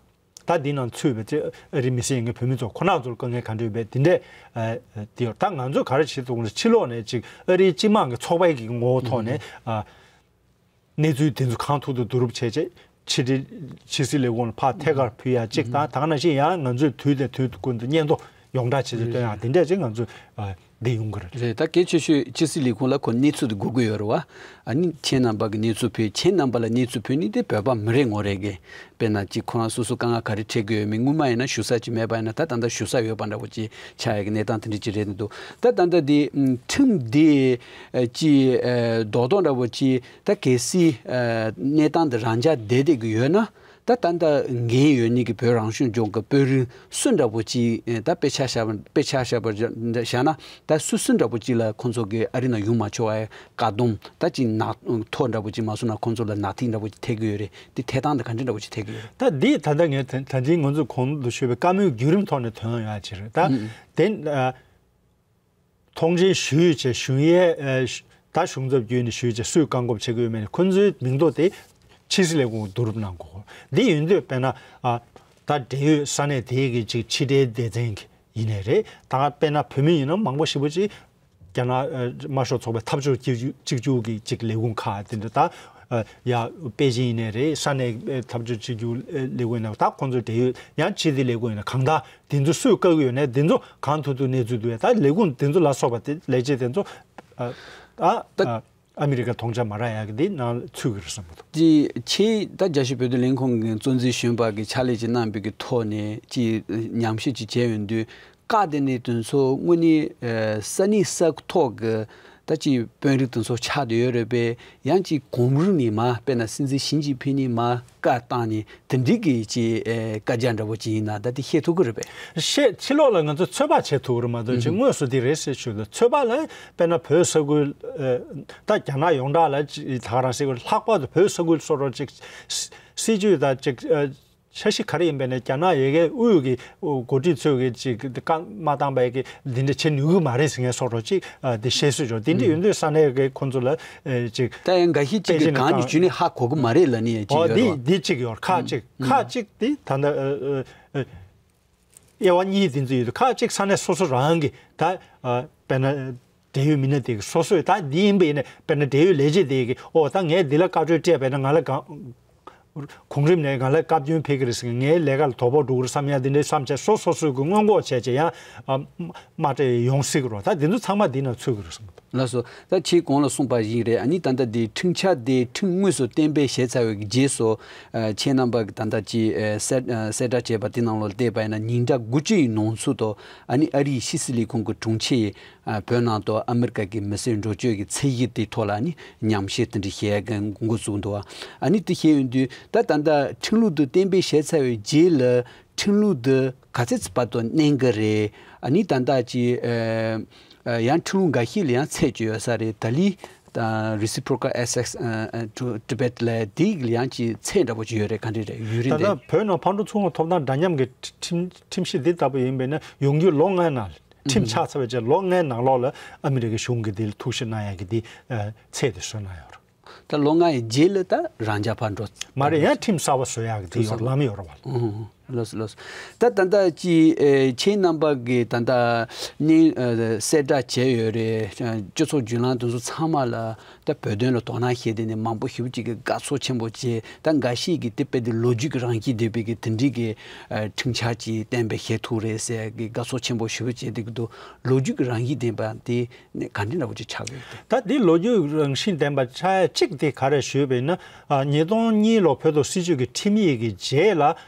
ད་འདི་ནང་ཚུད་པའི་ཅིག་ཨ་རིའི་མི་སེར་ཡིན་མཁན་བོད་མི་ཚོ་ཁོ་རང་ཚོར་དཀའ་ངལ་ག་འདྲ་ཡོད་པས་འདི་འདྲས་ཨ་འདི་ཡོད། ད་ང་ཚོས་ག་རེ་བྱེད་ཐུབ་ཀྱི་རེད། ཕྱི་ལོགས་ནས་ཅིག་ཨ་རིའི་སྤྱི་དམངས་ཀྱི་ཚོགས་པའི་གི་ངོ་བོ་ཐོག་ནས་ཨ་གནས་ཚུལ་དེ་ཚོ་གང་ཐུབ་ཐུབ་བསྡུ་རུབ་བྱས་བྱས་ཕྱི་དྲིལ་ཕྱི་སྲིད་ལས་ཁུངས་ལ་ཕར་ཐད་ཀར་ཕུལ་ཡག་ཅིག་དང་། ད་ག་ནང་བཞིན་ཡང་ང་ཚོས་དུས་དང་དུས་ཀུན་ཏུ་སྙན་ཐོ་ཡོངས་གྲགས་བྱས་ཏེ་སྟོན་ཡག་དེ་འདྲས་ཅིག་ང་ཚོས་ཨ་འདི་ཡོང་གི་རེད། རེད། ད་གལ་ཆེ་ཤོས་ཕྱི་སྲིད་ལས་ཁུངས་ལ་ཁོ་གནས་ཚུལ་དེ་དགོས་ཀྱི་ཡོད་རེད་བ། ཨ་ནི་ཁྱེད་རྣམ་པ་གི་གནས་ཚུལ་ཕུལ། ཁྱེད་རྣམ་པ་ལ་གནས་ཚུལ་ཕུལ་ནི་དེ་བོད་པ་མི་རེ་ངོ་རེ་གི་དཔེར་ན་ཅིག་ཁོ་རང་སོ་སོ་དཀའ་ངལ་ག་རེ་འཕྲད་ཀྱི་ཡོད་མེད། སྔོན་མ་ཡིན་ན་བཞུགས་ས་ཅིག་མེད་པ་ཡིན་ན་ད་ད་ལྟ་བཞུགས་ས་ཡོད་པ་འདྲ་པོ་ཅིག་ཆགས་ཡག་གི་གནས་སྟངས་དེ་འདྲ་ཅིག་རེད་འདུག་ད་ད་ལྟ་དེ་ཁྲིམས་དེ་ཅིག་རྡོག་རྡོག་འདྲ་པོ་ཅིག་ད་གལ་སྲིད་གནས་སྟངས་དེ་རང་འཇགས་བསྡད་བསྡད་ཀྱི་ཡོད་ན། ད་ད་ལྟ་འགན་ཡོད་ནི་གི་བོད་རང་སྐྱོང་ལྗོངས་ཀྱི་དཔོན་རིགས་སུ་འདྲ་པོ་ཅིག་ད་དཔེ་ཆ་བཞག་པ་དཔེ་ཆ་བཞག་པར་བཞག་ན་ད་སུ་སུ་འདྲ་པོ་ཅིག་ལ་ཁོང་ཚོ་གི་ཨ་རི་ནང་ཡོང་མ་ཆོག་པའི་བཀག་སྡོམ། ད་ཅིག་ནག་ཐོ་འདྲ་པོ་ཅིག་མ་སོང་ན་ཁོང་ཚོ་ལ་ནག་ཐིག་འདྲ་པོ་ཅིག་ཐེབས་ཀྱི་ཡོད་རེད། དེ་ཐེབས་སྟངས་དེ་ག་འདྲ་འདྲ་པོ་ཅིག་ཐེབས་ཀྱི་ཡོད་རེད། ད་འདི་ད་ལྟ་ངས་ད་ད་ཅིག་ང་ཚོས་གོང་དུ་ཞུས་པའི་བཀའ་མོལ་བརྒྱུད་རིམ་ཐོག་ནས་ཐོན་ཡོད་ཅིག་རེད། ད་དེ་ཐོངས་མཆན་ཞུས་བྱས་ཞུ་ཡས་ཨ་ད་གཞུང་ཚབ་བརྒྱུད་ནས་ཞུས་བྱས་སུས་བཀག་འགོག་བྱེད་ཀྱི་ཡོད་མེད་ནི་ཁོ་ཚོའི་མིང་ཐོ་དེ་ཕྱི་སྲིད་ལས་ཁུངས་བསྡུ་རུབ་གནང་དགོས། འདི་ཡིན་དུས་དཔེར་ན་ཨ་ད་འབྲེལ་ཡོད་ས་གནས་དེའི་གི་ཅིག་ཕྱི་དྲིལ་སྡེ་ཚན་གྱི་ཡིན་ནའི་རེད། ད་དཔེར་ན་བོད་མི་ཡིན་ན་མང་པོ་ཞེ་པོ་ཅིག་རྒྱ་ནག་ཨ་དམར་ཤོག་ཚོགས་པའི་འཐབ་ཕྱོགས་གཅིག་གྱུར་གཅིག་གྱུར་གྱི་ཅིག་ལས་ཁུངས་ཁག་དེ་འདྲ་ད་ཨ་ཡ་པེ་ཅིན་ཡིན་ནའི་རེད། ས་གནས་ཨ་འཐབ་ཕྱོགས་གཅིག་གྱུར་ཨ་ལས་ཁུངས་ཡིན་ན་ད་ཁོང་ཚོའི་འབྲེལ་ཡོད་ཡང་ཕྱི་སྲིད་ལས་ཁུངས་ཡིན་ན་གང་ལྟར། དེ་ཚོ་སུས་བཀག་གི་ཡོད་ན་དེ་ཚོ་གང་ཐུབ་ཐུབ་གནས་ཚུལ་བསྡུ་ཡ། ད་ལས་ཁུངས་དེ་ཚོ་ལ་སོགས་པ་དེ་ལས་བྱེད་དེ་ཚོ་ཨ་ཨ་ད་ཨ་ཨ་མི་རི་ཀ་ཐོངས་མཆན་མ་རག་ཡ་གི་དེ་ནང་ཚུད་གི་རེད་བསམ་གི་འདུག་དེ་ཆེས་ད་རྒྱལ་སྤྱིའི་བོད་དོན་ལས་ཁུངས་ཀྱི་གཙོ་འཛིན་གཞོན་པ་གི་ཕྱག་ལས་ཅིག་གནང་བའི་གི་ཐོག་ནས་ཅིག་ཉམས་ཞིབ་ཅིག་བྱས་ཡོང་དུས། བཀག་དེ་ནས་དེ་ཚོ་དངོས་གནས་ཨ་ས་གནས་ས་ཐོག་གི་ད་ཅིག་དཔོན་རིགས་དེ་ཚོ་ཆགས་བསྡད་ཡོད་རེད་པས། ཡང་ཅིག་གོང་རིམ་ནས་མར་དཔེར་ན་སྲིད་འཛིན་ཞི་ཅིན་ཕིང་ནས་མར་བཀའ་བཏང་ནས་དེ་འདྲའི་གི་ཅིག་ཨེ་བཀའ་རྒྱ་འདྲ་པོ་ཅིག་ཡིན་ན་ད་དེ་ཤེས་ཐུབ་ཀྱི་རེད་པས། ཤེས། ཕྱི་ལོགས་ལ་ང་ཚོས་ཚོད་དཔག་བྱེད་ཐུབ་ཀྱི་རེད་མ་གཏོགས་ཅིག་དངོས་སུ་དེ་རེད་ཟེར་ཞུ་ལ་ཚོད་དཔག་ལ་དཔེར་ན་བོད་ས་ཁུལ་ཨེ་ད་རྒྱ་ནག་ཡོངས་གྲགས་ལ་ཅིག་ད་ག་རང་ཟེར་དགོས་རེད། ལྷག་པར་དུ་བོད་ས་ཁུལ་སོ་སོར་ཅིག་སྲིད་ཇུས་དང་ཅིག་ཨེ་འཆར་གཞི་ག་རེ་ཡིན་པས་ན་རྒྱ་ནག་ཡ་གིའི་དབུས་ཀྱི་འགོ་ཁྲིད་ཚོས་ཀྱི་ཅིག་བཀའ་མ་བཏང་པའི་གི་འདི་འདྲ་བྱེད་ནུས་ཀྱི་མ་རེད་ཟེར་མཁན་སོགས་རོ་ཅིག་ཨ་དེ་བཤད་སྲོལ་ཅིག་ཡོད། དེ་འདྲ་ཡོད་དུས་ས་གནས་ཀྱི་ཁོང་ཚོ་ལ་ཨེ་ཅིག་ད་ཡང་འགའ་ཤས་ཅིག་གིས་གང་གི་ཇུས་ནས་ཧ་གོ་གི་མ་རེད་ལབ་ནི་ཡང་ཅིག་ཨོ་ཡོད་དེ་རེད་བ། དེ་གཅིག་ཡོད། ཁག་གཅིག་ཁག་གཅིག་དེ་ད་ལྟ་ཨ་ཨ་ཨ་དབྱེ་བ་གཉིས་དེ་ཚོ་ཡོད་དུས་ཁག་གཅིག་ས་གནས་སོ་སོ་རང་གི་ད་ཨ་དཔེར་ན། འབྲེལ་ཡོད་མི་སྣ་དེ་གི་སོ་སོས་ད་འདི་ཡིན་པ་ཡིན་ན་དཔེར་ན་འབྲེལ་ཡོད་ལས་བྱེད་དེ་གི་ཨོ་ད་ངས་འདི་ལ་བཀའ་འཁྲོལ་སྤྲད་པས་ན་ང་ལ་གང་གོང་རིམ་ནས་ང་ལ་བཀའ་བཀྱོན་ཕེབས་ཀྱི་རེད་ཟེར། ངའི་ལས་ཀ་ལ་དོ་ཕོག་འགྲོ་གི་རེད་བསམ་ཡ་འདི་འདྲའི་བསམ་བྱས་སོ་སོ་སོས་གི་སྔོན་འགོག་བྱས་བྱས་ཡང་ཨ་མ་སྤྲད་ཡོང་སྲིད་གི་རོ། ད་འདི་ཚོ་ཚང་མ་འདི་ནང་ཚུད་གི་རེད་བསམ་གི་འདུག་ལགས་སོ། ད་ཁྱེད་གོང་ལ་གསུངས་པ་བཞིན་རེད། ཨ་ནི་ད་ལྟ་དེ་ཁྲིམས་འཆར་དེ་ཁྲིམས་དངོས་སུ་གཏན་འབེབས་བྱས་ཚར་བའི་རྗེས་སུ། ཨ། ཁྱེད་རྣམ་པ་གི་ད་ལྟ་ཅིག་ཨ། གསལ་ཨ། གསལ་བསྒྲགས་བྱས་པ་དེ་ནང་ལོགས་བལྟས་པ་ཡིན་ན་ཉིན་གྲངས་དགུ་བཅུ་ཡི་ནང་ཚུད་དུ། ཨ་ནི་ཨ་རིའི་ཕྱི་སྲིད་ལས་ཁུངས་ཀྱི་དྲུང་ཆེ་ཡིས། ཨ། བོད་ནང་དུ་ཨ་མི་རི་ཀ་གི་མི་སེར་འགྲོ་སྐྱོད་ཀྱི་ཚད་གཞི་དེའི་ཐོག་ལ་ཨ་ནི་ཉམས་ཞིབ་དེ་འདྲ་བྱེད་ཡག་གི་འགོ་བཙུགས་འདུག་ཨ་ནི་དེ་བྱས་ཡོང་དུས་ད་ད་ལྟ་ཁྲིམས་ལུགས་དེ་གཏན་འབེབས་བྱས་ཚར་བའི་རྗེས་ལ། ཁྲིམས་ལུགས་འདི་ག་ཚད་ཙམ་བར་དུ་གནས་ཀྱི་རེད། ཨ་ནི་ད་ལྟ་ཅིག་ཨ། ཨ། ཡང་ཁྲིམས་ལུགས་འགའ་ཤས་ལ་ཡང་ཚད་ཅིག་ཡོད་ས་རེད། ད་ལི་ད་reciprocal access ཨ། ཨ། to Tibet ལབ་དེ་ལ་ཡང་ཅིག་ཚད་འདྲ་པོ་ཅིག་ཡོད་རེད། ག་འདྲ་རེད། ཡུན་རིང་ད་ལྟ་རེད། བོད་ནང་ཕར་འགྲོ་ཚུར་འོང་ཐོབ་ཐང་འདྲ་མཉམ་གྱི་ཁྲིམས་ཁྲིམས་གཞི་འདི་ལྟ་བུ་ཡིན་པས་ན་ཡོང་རྒྱུ་ལོ་ལྔའི་ནང་ཁྲིམས་ཆགས་ཚར་བའི་རྗེས་ལོ་ལྔའི་ནང་ལོགས་ལ་ཨ་མི་རི་ཀའི་གཞུང་གིས་འདི་ལ་ཐུགས་ཞིབ་གནང་ཡག་གི་འདི་ཨ། ཚད་དེ་བཟོས་གནང་ཡོད་རེད། ད་ལོ་ལྔ་ཡི་རྗེས་ལ་ད་རང་འཇགས་ཕར་འགྲོ། མ་རེད། ཡང་ཁྲིམས་གསར་པ་བཟོ་ཡག་གི་དེ་ཡོད་ལམ་ཡོད་རེད་བ། ཨུ། ལགས་སོ་ལགས་སོ། ད་ད་ལྟ་ཅི་ཨེ་ཁྱེད་རྣམ་པ་གི་ད་ལྟ་ནི་ཨ། གསལ་བསྒྲགས་བྱས་ཡོད་རེད། སྤྱི་ཚོགས་བརྒྱུད་ལམ་དེ་ཚོ་ཚང་མ་ལ་ད་བོད་དོན་ལ་དོ་སྣང་བྱས་དེ་ནས་མང་པོ་ཞེ་པོ་ཅིག་གིས་དགའ་ཚོར་ཆེན་པོ་བྱས། ད་འགའ་ཞིག་གིས་དེ་དཔེ་དེ་ལོ་རྒྱུས་ཀྱི་རང་བཞིན་ལྡན་པའི་གི་དེ་འདྲའི་གི་ཨ། ཁྲིམས་འཆར་ཅིག་གཏན་འབེབས་བྱེད་ཐུབ་རེད་ཟེར་གི་དགའ་ཚོར་ཆེན་པོ་ཞེ་པོ་བྱས་བསྡད་ཀྱི་འདུག་ལོ་རྒྱུས་ཀྱི་རང་བཞིན་ལྡན་པ་དེ། ནས་ག་འདྲ་འདྲ་པོ་ཅིག་ཆགས་ཡོད་དེ། ད་འདི་ལོ་རྒྱུས་རང་བཞིན་ལྡན་པ་ཆགས་ཡ་གཅིག་དེ་ག་རེ་ཞུས་པ་ཡིན་ན། ཨ། ཉིས་སྟོང་གཉིས་ལོ་བོད་ཐོག་སྲིད་བྱུས་ཀྱི་ཁྲིམས་ཡིག་གི་རྗེས་ལ།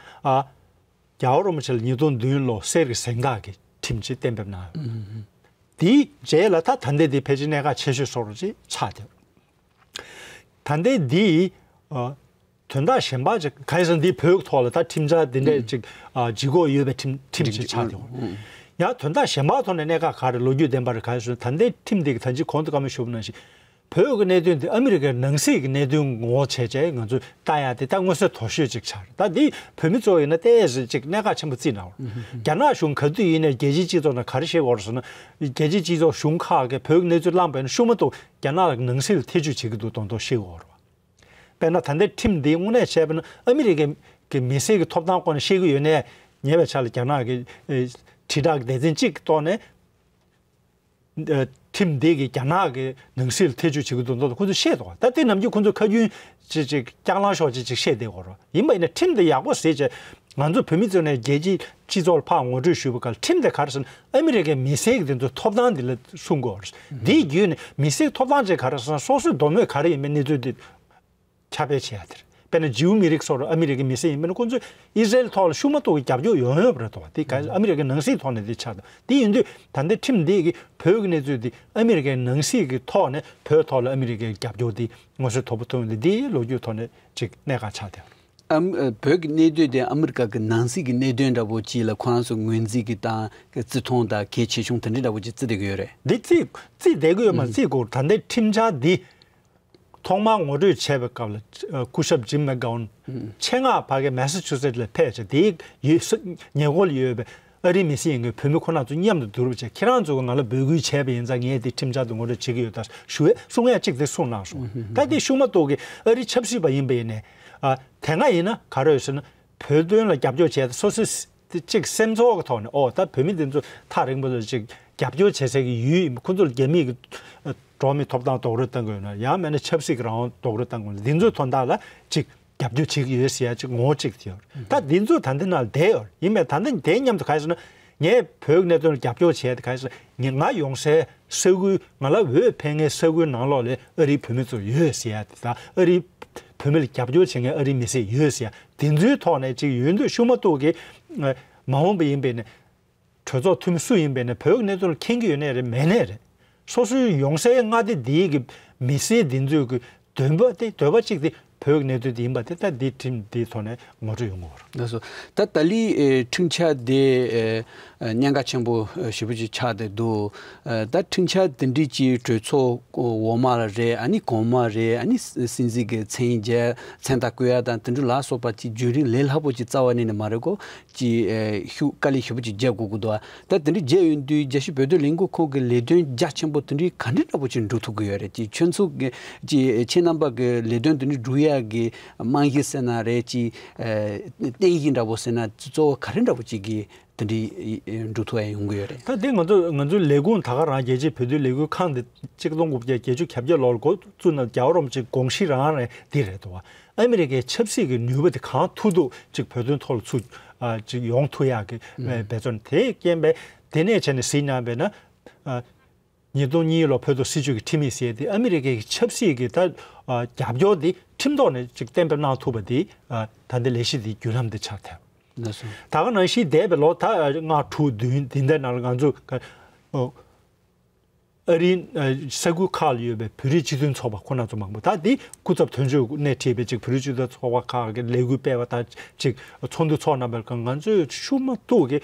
ཨ། རྒྱལ་བ་རིན་པོ་ཆེ་ལ་ཉིས་སྟོང་བདུན་ལོ་གསེར་གྱི་གཟེངས་རྟགས་ཀྱི་ཁྲིམས་ཅིག་གཏན་འབེབས་གནང་ཡོད། ཨུ། དེའི་རྗེས་ལ་ད་ད་ལྟའི་འདི་ཕལ་ཆེར་གནད་འགག་ཆེ་ཤོས་བཟོ་འདྲ་ཅིག་ཆགས་བསྡད། ད་ལྟའི་འདི། ཨ། དོན་དག་གཞན་པ་ཅིག་གང་ཡིན་ཟེར་ན་འདི་བོད་ཐོག་ལ་ད་ཁྲིམས་འཆར་འདི་འདྲས་ཅིག་ཨ། ལྗིད་ཁོག་ཡོད་པའི་ཁྲིམས་ཁྲིམས་ཅིག་ཆགས་ཏེ། ཡང་དོན་དག་གཞན་པ་ཐོག་ནས་གནད་འགག་ག་རེ་ལོ་རྒྱུས་ལྡན་པ་རེད་ག་རེ་ཟེར་ན། ད་ལྟའི་ཁྲིམས་འདི་གི་ད་ཅི་གོང་དུ་བཀའ་མོལ་ཞུས་པ་ནང་བཞིན་བོད་ཀྱི་གནད་དོན་འདི་ཨ་མི་རི་ཀའི་ནང་སྲིད་ཀྱི་གནད་དོན་ངོ་བོ་བྱས་བྱས་ང་ཚོས་ལྟ་ཡ་དེ་ད་མངོན་གསལ་དོད་ཤོས་ཅིག་ཆགས་རེད། ད་འདི་བོད་མི་ཚོ་ཡིན་ན་ཏོག་ཙམ་ཅིག་གནད་འགག་ཆེན་པོ་བརྩིས་གནང་བ། རྒྱ་ནག་གཞུང་ག་དུས་ཡིན་ནའི་རྒྱལ་སྤྱིའི་སྤྱི་ཚོགས་ནང་ག་རེ་བཤད་ཀྱི་ཡོད་རེད་ཟེར་ན། རྒྱལ་སྤྱིའི་སྤྱི་ཚོགས་གཞུང་ཁག་གིས་བོད་ཀྱི་གནས་ཚུལ་བླངས་པ་ཡིན་ན་ཤུགས་མ་གཏོགས་རྒྱ་ནག་ལ་ནང་སྲིད་ལ་ཐེ་བྱུས་བྱེད་ཀྱི་འདུག་མདོག་མདོག་བཤད་ཀྱི་ཡོད་རེད་བ། དཔེར་ན་ད་ལྟའི་ཁྲིམས་འདི་དངོས་གནས་བྱས་པ་ན་ཨ་མི་རི་ཀའི་གི་མི་སེར་གྱི་ཐོབ་ཐང་སྐོར་ནས་བཤད་ཀྱི་ཡོད་ནའི། ཉེ་བའི་ཆར་ལ་རྒྱ་ནག་གི་ཨེ་དྲིལ་བསྒྲགས་སྡེ་ཚན་གཅིག་གི་ཐོག་ནས་ཨེ་ཁྲིམས་འདི་གིས་རྒྱ་ནག་གི་ནང་སྲིད་ལ་ཐེ་བྱུས་བྱེད་ཀྱི་འདུག་མདོག་མདོག་ཁོ་ཚོས་བཤད་འདུག་ད་དེ་ནམ་རྒྱུན་ཁོ་ཚོས་ཁ་རྒྱུན་ཅིག་ཅིག་རྐྱང་ལངས་ཤོག་ཅིག་ཅིག་བཤད་བསྡད་ཡོད་རེད། ཡིན་པ་ཡིན་ན་ཁྲིམས་འདི་ཡག་པོ་ཟེར་བྱས་ང་ཚོ་བོད་མི་ཚོ་ནས་རྒྱལ་སྤྱིའི་སྤྱི་ཚོགས་ལ་ཕར་ངོ་སྤྲོད་ཞུས་པ་ག་ལ་ཁྲིམས་དེ་ག་རེ་ཟེར་ན་ཨ་མི་རི་ཀའི་མི་སེར་གྱི་དེ་ཚོའི་ཐོབ་ཐང་འདི་ལ་སྲུང་དགོས་རེད། འདིའི་བརྒྱུད་ནས་མི་སེར་ཐོབ་ཐང་ཅིག་ག་རེ་ཟེར་ན་སོ་སོའི་འདོད་མོས་ག་རེ་ཡིན་མིན་གནས་ཚུལ་དེ་ཁྱབ་སྤེལ་བྱེད་ཡ་དེ་རེད། དཔེར་ན་ཇིའུ་མི་རིགས་སོགས་ཨ་མི་རི་ཀའི་མི་སེར་ཡིན་པ་ན་ཁོང་ཚོས་ཨི་སི་རེལ་ཐོག་ལ་ཤུགས་མ་གཏོགས་ཀྱི་རྒྱབ་སྐྱོར་ཡོང་ཡོད་པ་རེད་དོ། དེ་ག་ཨ་མི་རི་ཀའི་ནང་སྲིད་ཐོག་ནས་དེ་ཆགས་འདུག་དེ་ཡིན་དུས་ད་ལྟའི་ཁྲིམས་འདི་གིས་བོད་ཀྱི་གནས་ཚུལ་འདི་ཨ་མི་རི་ཀའི་ནང་སྲིད་ཀྱི་ཐོག་ནས་བོད་ཐོག་ལ་ཨ་མི་རི་ཀའི་རྒྱབ་སྐྱོར་འདི་མངོན་གསལ་དོད་པོ་ཐོན་ཡོད་འདི་འདི་ལོ་རྒྱུས་ཐོག་ནས་ཅིག་གནད་འགག་ཆགས་བསྡད་ཡོད་རེད། ཨ་བོད་ཀྱི་གནད་དོན་དེ་ཨ་མི་རི་ཀ་གི་ནང་སྲིད་ཀྱི་གནད་དོན་འདྲ་པོ་ཅིག་ལ་ཁོ་རང་ཚོ་ངོས་འཛིན་གྱི་དང་བརྩི་མཐོང་དང་གལ་ཆེ་ཆུང་དེ་འདྲ་འདྲ་པོ་ཅིག་བརྩི་བསྡད་ཀྱི་ཡོད་རེད། འདི་བརྩི་བརྩི་བསྡད་ཀྱི་ཡོད་མ་རེད། བརྩི་དགོས། ད་ལྟའི་ཁྲིམས་འཆར་འདི། ཐོག་མར་ངོ་སྤྲོད་བྱས་པའི་སྐབས་ལ་ཨ་སྐུ་ཞབས་ཇིམ་མེག་གྷོན་ཆེད་མངགས་ཕ་གི་མེ་ས་ཆུ་སེ་ཊི་ལ་ཕེབས་བྱས་དེའི་ཡུལ་ས་ཉེ་འཁོར་ལ་ཡོད་པའི་ཨ་རིའི་མི་སེར་ཡིན་མཁན་བོད་མི་ཁོ་རང་ཚོ་མཉམ་དུ་བསྡུར་བྱས་ཁྱེད་རང་ཚོ་གིས་ང་ལ་འབོད་སྐུལ་བྱས་པ་ཡིན་ཙང་ངས་དེ་ཁྲིམས་འཆར་དེ་ངོ་སྤྲོད་བྱེད་ཀྱི་ཡོད་ད་ཞུ་བའི་གསུང་ཡ་གཅིག་དེ་གསུངས་གནང་སོང་། ད་དེ་ཤུགས་མ་གཏོགས་ཀྱི་ཨ་རི་ཆབ་སྲིད་པ་ཡིན་པ་ཡིན་ནའི་ཨ་དེ་སྔ་ཡིན་ན་ག་རེ་ཡོད་ཟེར་ན་བོད་དོན་ལ་རྒྱབ་སྐྱོར་བྱས་ཏེ་སོ་སོའི་དེ་གཅིག་སེམས་ཚོར་གྱི་ཐོག་ནས་ཨོ་ད་བོད་མི་འདི་ཚོ་ཐག་རིང་པོ་ལ་གཅིག་རྒྱབ་སྐྱོར་བྱེད་སའི་གི་ཡུལ་ཡིན་པ་ཁོ་ཚོ་ལ་རྒྱ་མིས་གི་འགྲོ་བ་མིའི་ཐོབ་ཐང་རྡོག་རོལ་བཏང་གི་ཡོད་ན་ཡང་མིན་ན་ཆབ་སྲིད་ཀྱི་རང་དབང་རྡོག་རོལ་བཏང་གི་ཡོད་ན་འདི་ཚོའི་དོན་དག་ལ་གཅིག་རྒྱབ་སྐྱོར་བྱེད་ཀྱི་ཡོད་ཟེར་ཡ་གཅིག་ངོ་བོ་གཅིག་དེ་ཡོད་རེད། ད་འདི་ཚོ་ད་འདི་ནང་བསྡད་ཡོད་རེད། ཡིན་པས་ད་འདི་དེ་མཉམ་དུ་ག་རེ་ཟེར་ན་ངས་བོད་ཀྱི་གནད་དོན་ལ་རྒྱབ་སྐྱོར་བྱས་ཏེ་ག་རེ་ཟེར་ན་ངས་ང་ཡོང་སའི་ས་ཁུལ་ང་ལ་འོས་འཕེན་མཁན་ས་ཁུལ་ནང་ལོགས་ལ་ཨ་རིའི་བོད་མི་ཚོ་ཡོད་ཟེར་ཡ་དེ་དང་ཨ་རིའི་བོད་མི་ལ་རྒྱབ་སྐྱོར་བྱེད་མཁན་ཨ་རིའི་མི་སེར་ཡོད་ཟེར་ཡ་དེ་ཚོའི་ཐོག་ནས་ཅིག་ཡོད་འདུག་ཤུགས་མ་གཏོགས་ཀྱི་མ་འོངས་པ་ཡིན་པས་ནས་གྲོས་ཚོགས་འཐུས་མི་སུ་ཡིན་པས་ནས་བོད་ཀྱི་གནད་དོན་ལ་མཁྱེན་གྱི་ཡོད་ནའི་རེད་མེད་ནའི་རེད། སོ་སོའི་ཡོང་སའི་མངའ་སྡེ་འདིའི་གི་མི་སེར་འདི་ཚོའི་གི་འདོད་པ་དེ་འདོད་པ་གཅིག་དེ་བོད་ཀྱི་གནད་དོན་དེ་ཡིན་པ་དེ་ད་འདི་ཁྲིམས་འདིའི་ཐོག་ནས་ངོ་སྤྲོད་ཡོང་གི་ཡོད་རེད། ལགས་སོ། ད་ད་ལི་ཨེ་ཁྲིམས་འཆར་དེ་ཨེ་ཨེ་གནད་འགག་ཆེན་པོ་ཨེ་ཞེ་པོ་ཅིག་ཆགས་བསྡད་འདུག་ཨེ་ད་ཁྲིམས་འཆར་དེ་འདྲ་ཅིག་གྲོས་ཚོགས་འོག་མ་ལ་རེད། ཨ་ནི་གོང་མ་རེད། ཨ་ནི་སྲིད་འཛིན་གྱི་མཚན་རྒྱ་མཚན་རྟགས་བཀོད་ཡ་དང་དེ་འདྲ་ལ་སོགས་པ་ཅིག་བརྒྱུད་རིམ་ལས་སླ་པོ་ཅིག་རྩ་བ་ནས་ནས་མ་རེད་གོ། ཅིག་ཨེ་ཤུགས་དཀའ་ལས་ཞེ་པོ་ཅིག་རྒྱག་དགོས་ཀྱི་འདུག་ད་དེ་འདྲ་བྱས་ཡོང་དུས་རྒྱལ་སྤྱིའི་བོད་དོན་ལས་འགུལ་ཁང་གི་ལས་དོན་རྒྱ་ཆེན་པོ་དེ་འདྲའི་ག་འདྲ་འདྲ་པོ་ཅིག་འགྲུབ་ཐུབ་ཀྱི་ཡོད་རེད། ཅིག་ཁྱོད་ཚོ་གི་ཅིག་ཁྱེད་རྣམ་པ་གི་ལས་དོན་དེ་འདྲ་སྒྲུབ་ཡག་གི་རྨང་གཞི་ཟེར་ན་རེད། ཅིག་ཨ་རྟེན་གཞི་འདྲ་པོ་ཟེར་ན་གཙོ་བོ་ག་རེ་འདྲ་པོ་ཅིག་གི་དེ་འདྲའི་འགྲུབ་ཐུབ་ཡག་ཡོང་གི་ཡོད་རེད། ད་དེ་ང་ཚོ་ང་ཚོའི་ལས་ཁུངས་ད་ག་རང་རྒྱལ་སྤྱིའི་བོད་དོན་ལས་འགུལ་ཁང་དེ་གཅིག་སྟོང་དགུ་བརྒྱ་བརྒྱད་ཅུ་གྱ་བརྒྱད་ལོར་འགོ་བཙུགས་ན་རྒྱལ་བ་རིན་པོ་ཆེའི་དགོངས་གཞི་རང་རེད་འདི་རེད་འདུག་བ། ཨ་མི་རི་ཀའི་ཆབ་སྲིད་ཀྱི་ནུས་པ་དེ་གང་ཐུབ་ཐུབ་ཅིག་བོད་དོན་ཐོག་ལ་ཚུགས་ཨ་ཅིག་ཡོང་ཐུབ་ཡག་གི་ཨུམ་འབད་བརྩོན་དེ་རྐྱེན་པས་དེ་ནས་བྱས་ནས་གཟིགས་གནང་བས་ན་ཨ་ ཉིས་སྟོང་གཉིས་ལོ་བོད་ཐོག་སྲིད་བྱུས་ཀྱི་ཁྲིམས་ཡིག་ཟེར་ཏེ་ཨ་མི་རི་ཀའི་ཆབ་སྲིད་ཀྱི་ད་ཨ་རྒྱབ་སྐྱོར་དེ་ཁྲིམས་ཐོག་ནས་ཅིག་གཏན་འབེབས་གནང་ཐུབ་པ་དེ་ཨ་ད་ལྟ་ལས་གཞི་དེའི་བརྒྱུད་ལམ་དེ་ཆགས་ཐལ། ལགས་སོ། ད་ག་ནང་བཞིན་འདས་པའི་ལོ་ད་ལྔ་དྲུག་བདུན་འདི་འདྲ་ནང་ལ་ང་ཚོ་ཨ་ཨ་རིའི་ཨ་ས་ཁུལ་ཁག་ལ་ཡོད་པའི་བོད་རིགས་སྤྱི་མཐུན་ཚོགས་པ་ཁོ་ན་ཚོ་མང་པོ་ད་འདི་སྐུ་ཚབ་དོན་གཅོད་སྣེ་ཁྲིད་པའི་ཅིག་བོད་རིགས་སྤྱི་མཐུན་ཚོགས་པ་ཁག་གི་ལས་འགུལ་སྤེལ་བ་དང་ཅིག་ཚོགས་འདུ་ཚོགས་གནང་བའི་སྐབས་ང་ཚོས་ཤུགས་མ་གཏོགས་ཀྱི་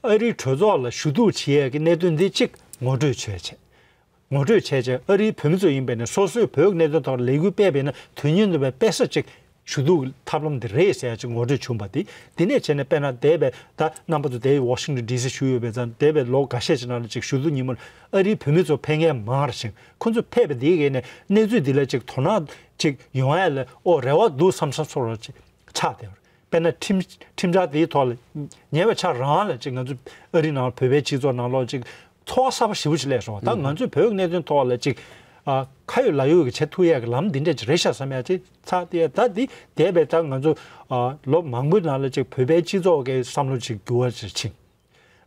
ཨ་རིའི་གྲོས་ཚོགས་ལ་ཞུ་གཏུག་བྱེད་ཡས་ཀྱི་གནད་དོན་འདི་གཅིག་ངོ་སྤྲོད་བྱས་བྱས། ངོ་སྤྲོད་བྱས་བྱས་ཨ་རིའི་བོད་མི་ཚོ་ཡིན་པས་ན་སོ་སོའི་བོད་ཀྱི་གནད་དོན་ཐོག་ལས་འགུལ་སྤེལ་བས་ན་དོན་སྙིང་ལྡན་པའི་དཔེ་ས་གཅིག་ཞུ་གཏུག་ཐབས་ལམ་འདི་རེད་ཟེར་ཡ་གཅིག་ངོ་སྤྲོད་བྱུང་བ་འདི་འདི་ནས་བྱས་ནས་དཔེར་ན་འདས་པའི་ད་རྣམ་པ་ཚོ་དེ་ཝ་ཤིང་ཊོན་ཌི་སི་བཞུགས་ཡོད་པའི་ཙང་འདས་པའི་ལོ་འགའ་ཤས་ཀྱི་ནང་ལ་གཅིག་ཞུ་གཏུག་ཉིན་མོར་ཨ་རིའི་བོད་མི་ཚོ་ཕེབས་མཁན་མང་རུ་ཕྱིན། ཁོ་ཚོ་ཕེབས་པ་འདིའི་གནས་གནས་ཚུལ་འདི་ལ་གཅིག་དོ་སྣང་གཅིག་ཡོང་ཡ་ལ་ཨོ་རེ་བ་འདུག་བསམ་བསམ་ཚོར་བ་ཅིག་ཆགས་བསྡད་པ་རེད། དཔེར་ན་ཁྲིམས་ཁྲིམས་འཆར་དེའི་ཐོག་ལ་ཉེ་བའི་ཆར་རང་ལ་ཅིག་ང་ཚོ་ཨ་རི་ནང་བོད་པའི་སྤྱི་ཚོགས་ནང་ལོགས་ཅིག་ཚོར་བ་གསར་པ་ཞེ་པོ་ཅིག་སླེབས་སོང་བ། ད་ང་ཚོས་བོད་ཀྱི་གནད་དོན་ཐོག་ལ་ཅིག་ཨ་ཁ་ཡོད་ལག་ཡོད་ཀྱི་བྱེད་ཐུབ་ཡས་ཀྱི་ལམ་འདི་འདྲ་ཅིག་རེད་ཤག་བསམ་ཡས་ཅིག་ཚར་ཏེ་ད་འདི་འདས་པའི་ད་ང་ཚོ་ཨ་ལོ་མང་པོའི་ནང་ལ་ཅིག་བོད་པའི་སྤྱི་ཚོགས་ཀྱི་བསམ་བློ་ཅིག་འགྱུར་བ་ཅིག་ཕྱིན།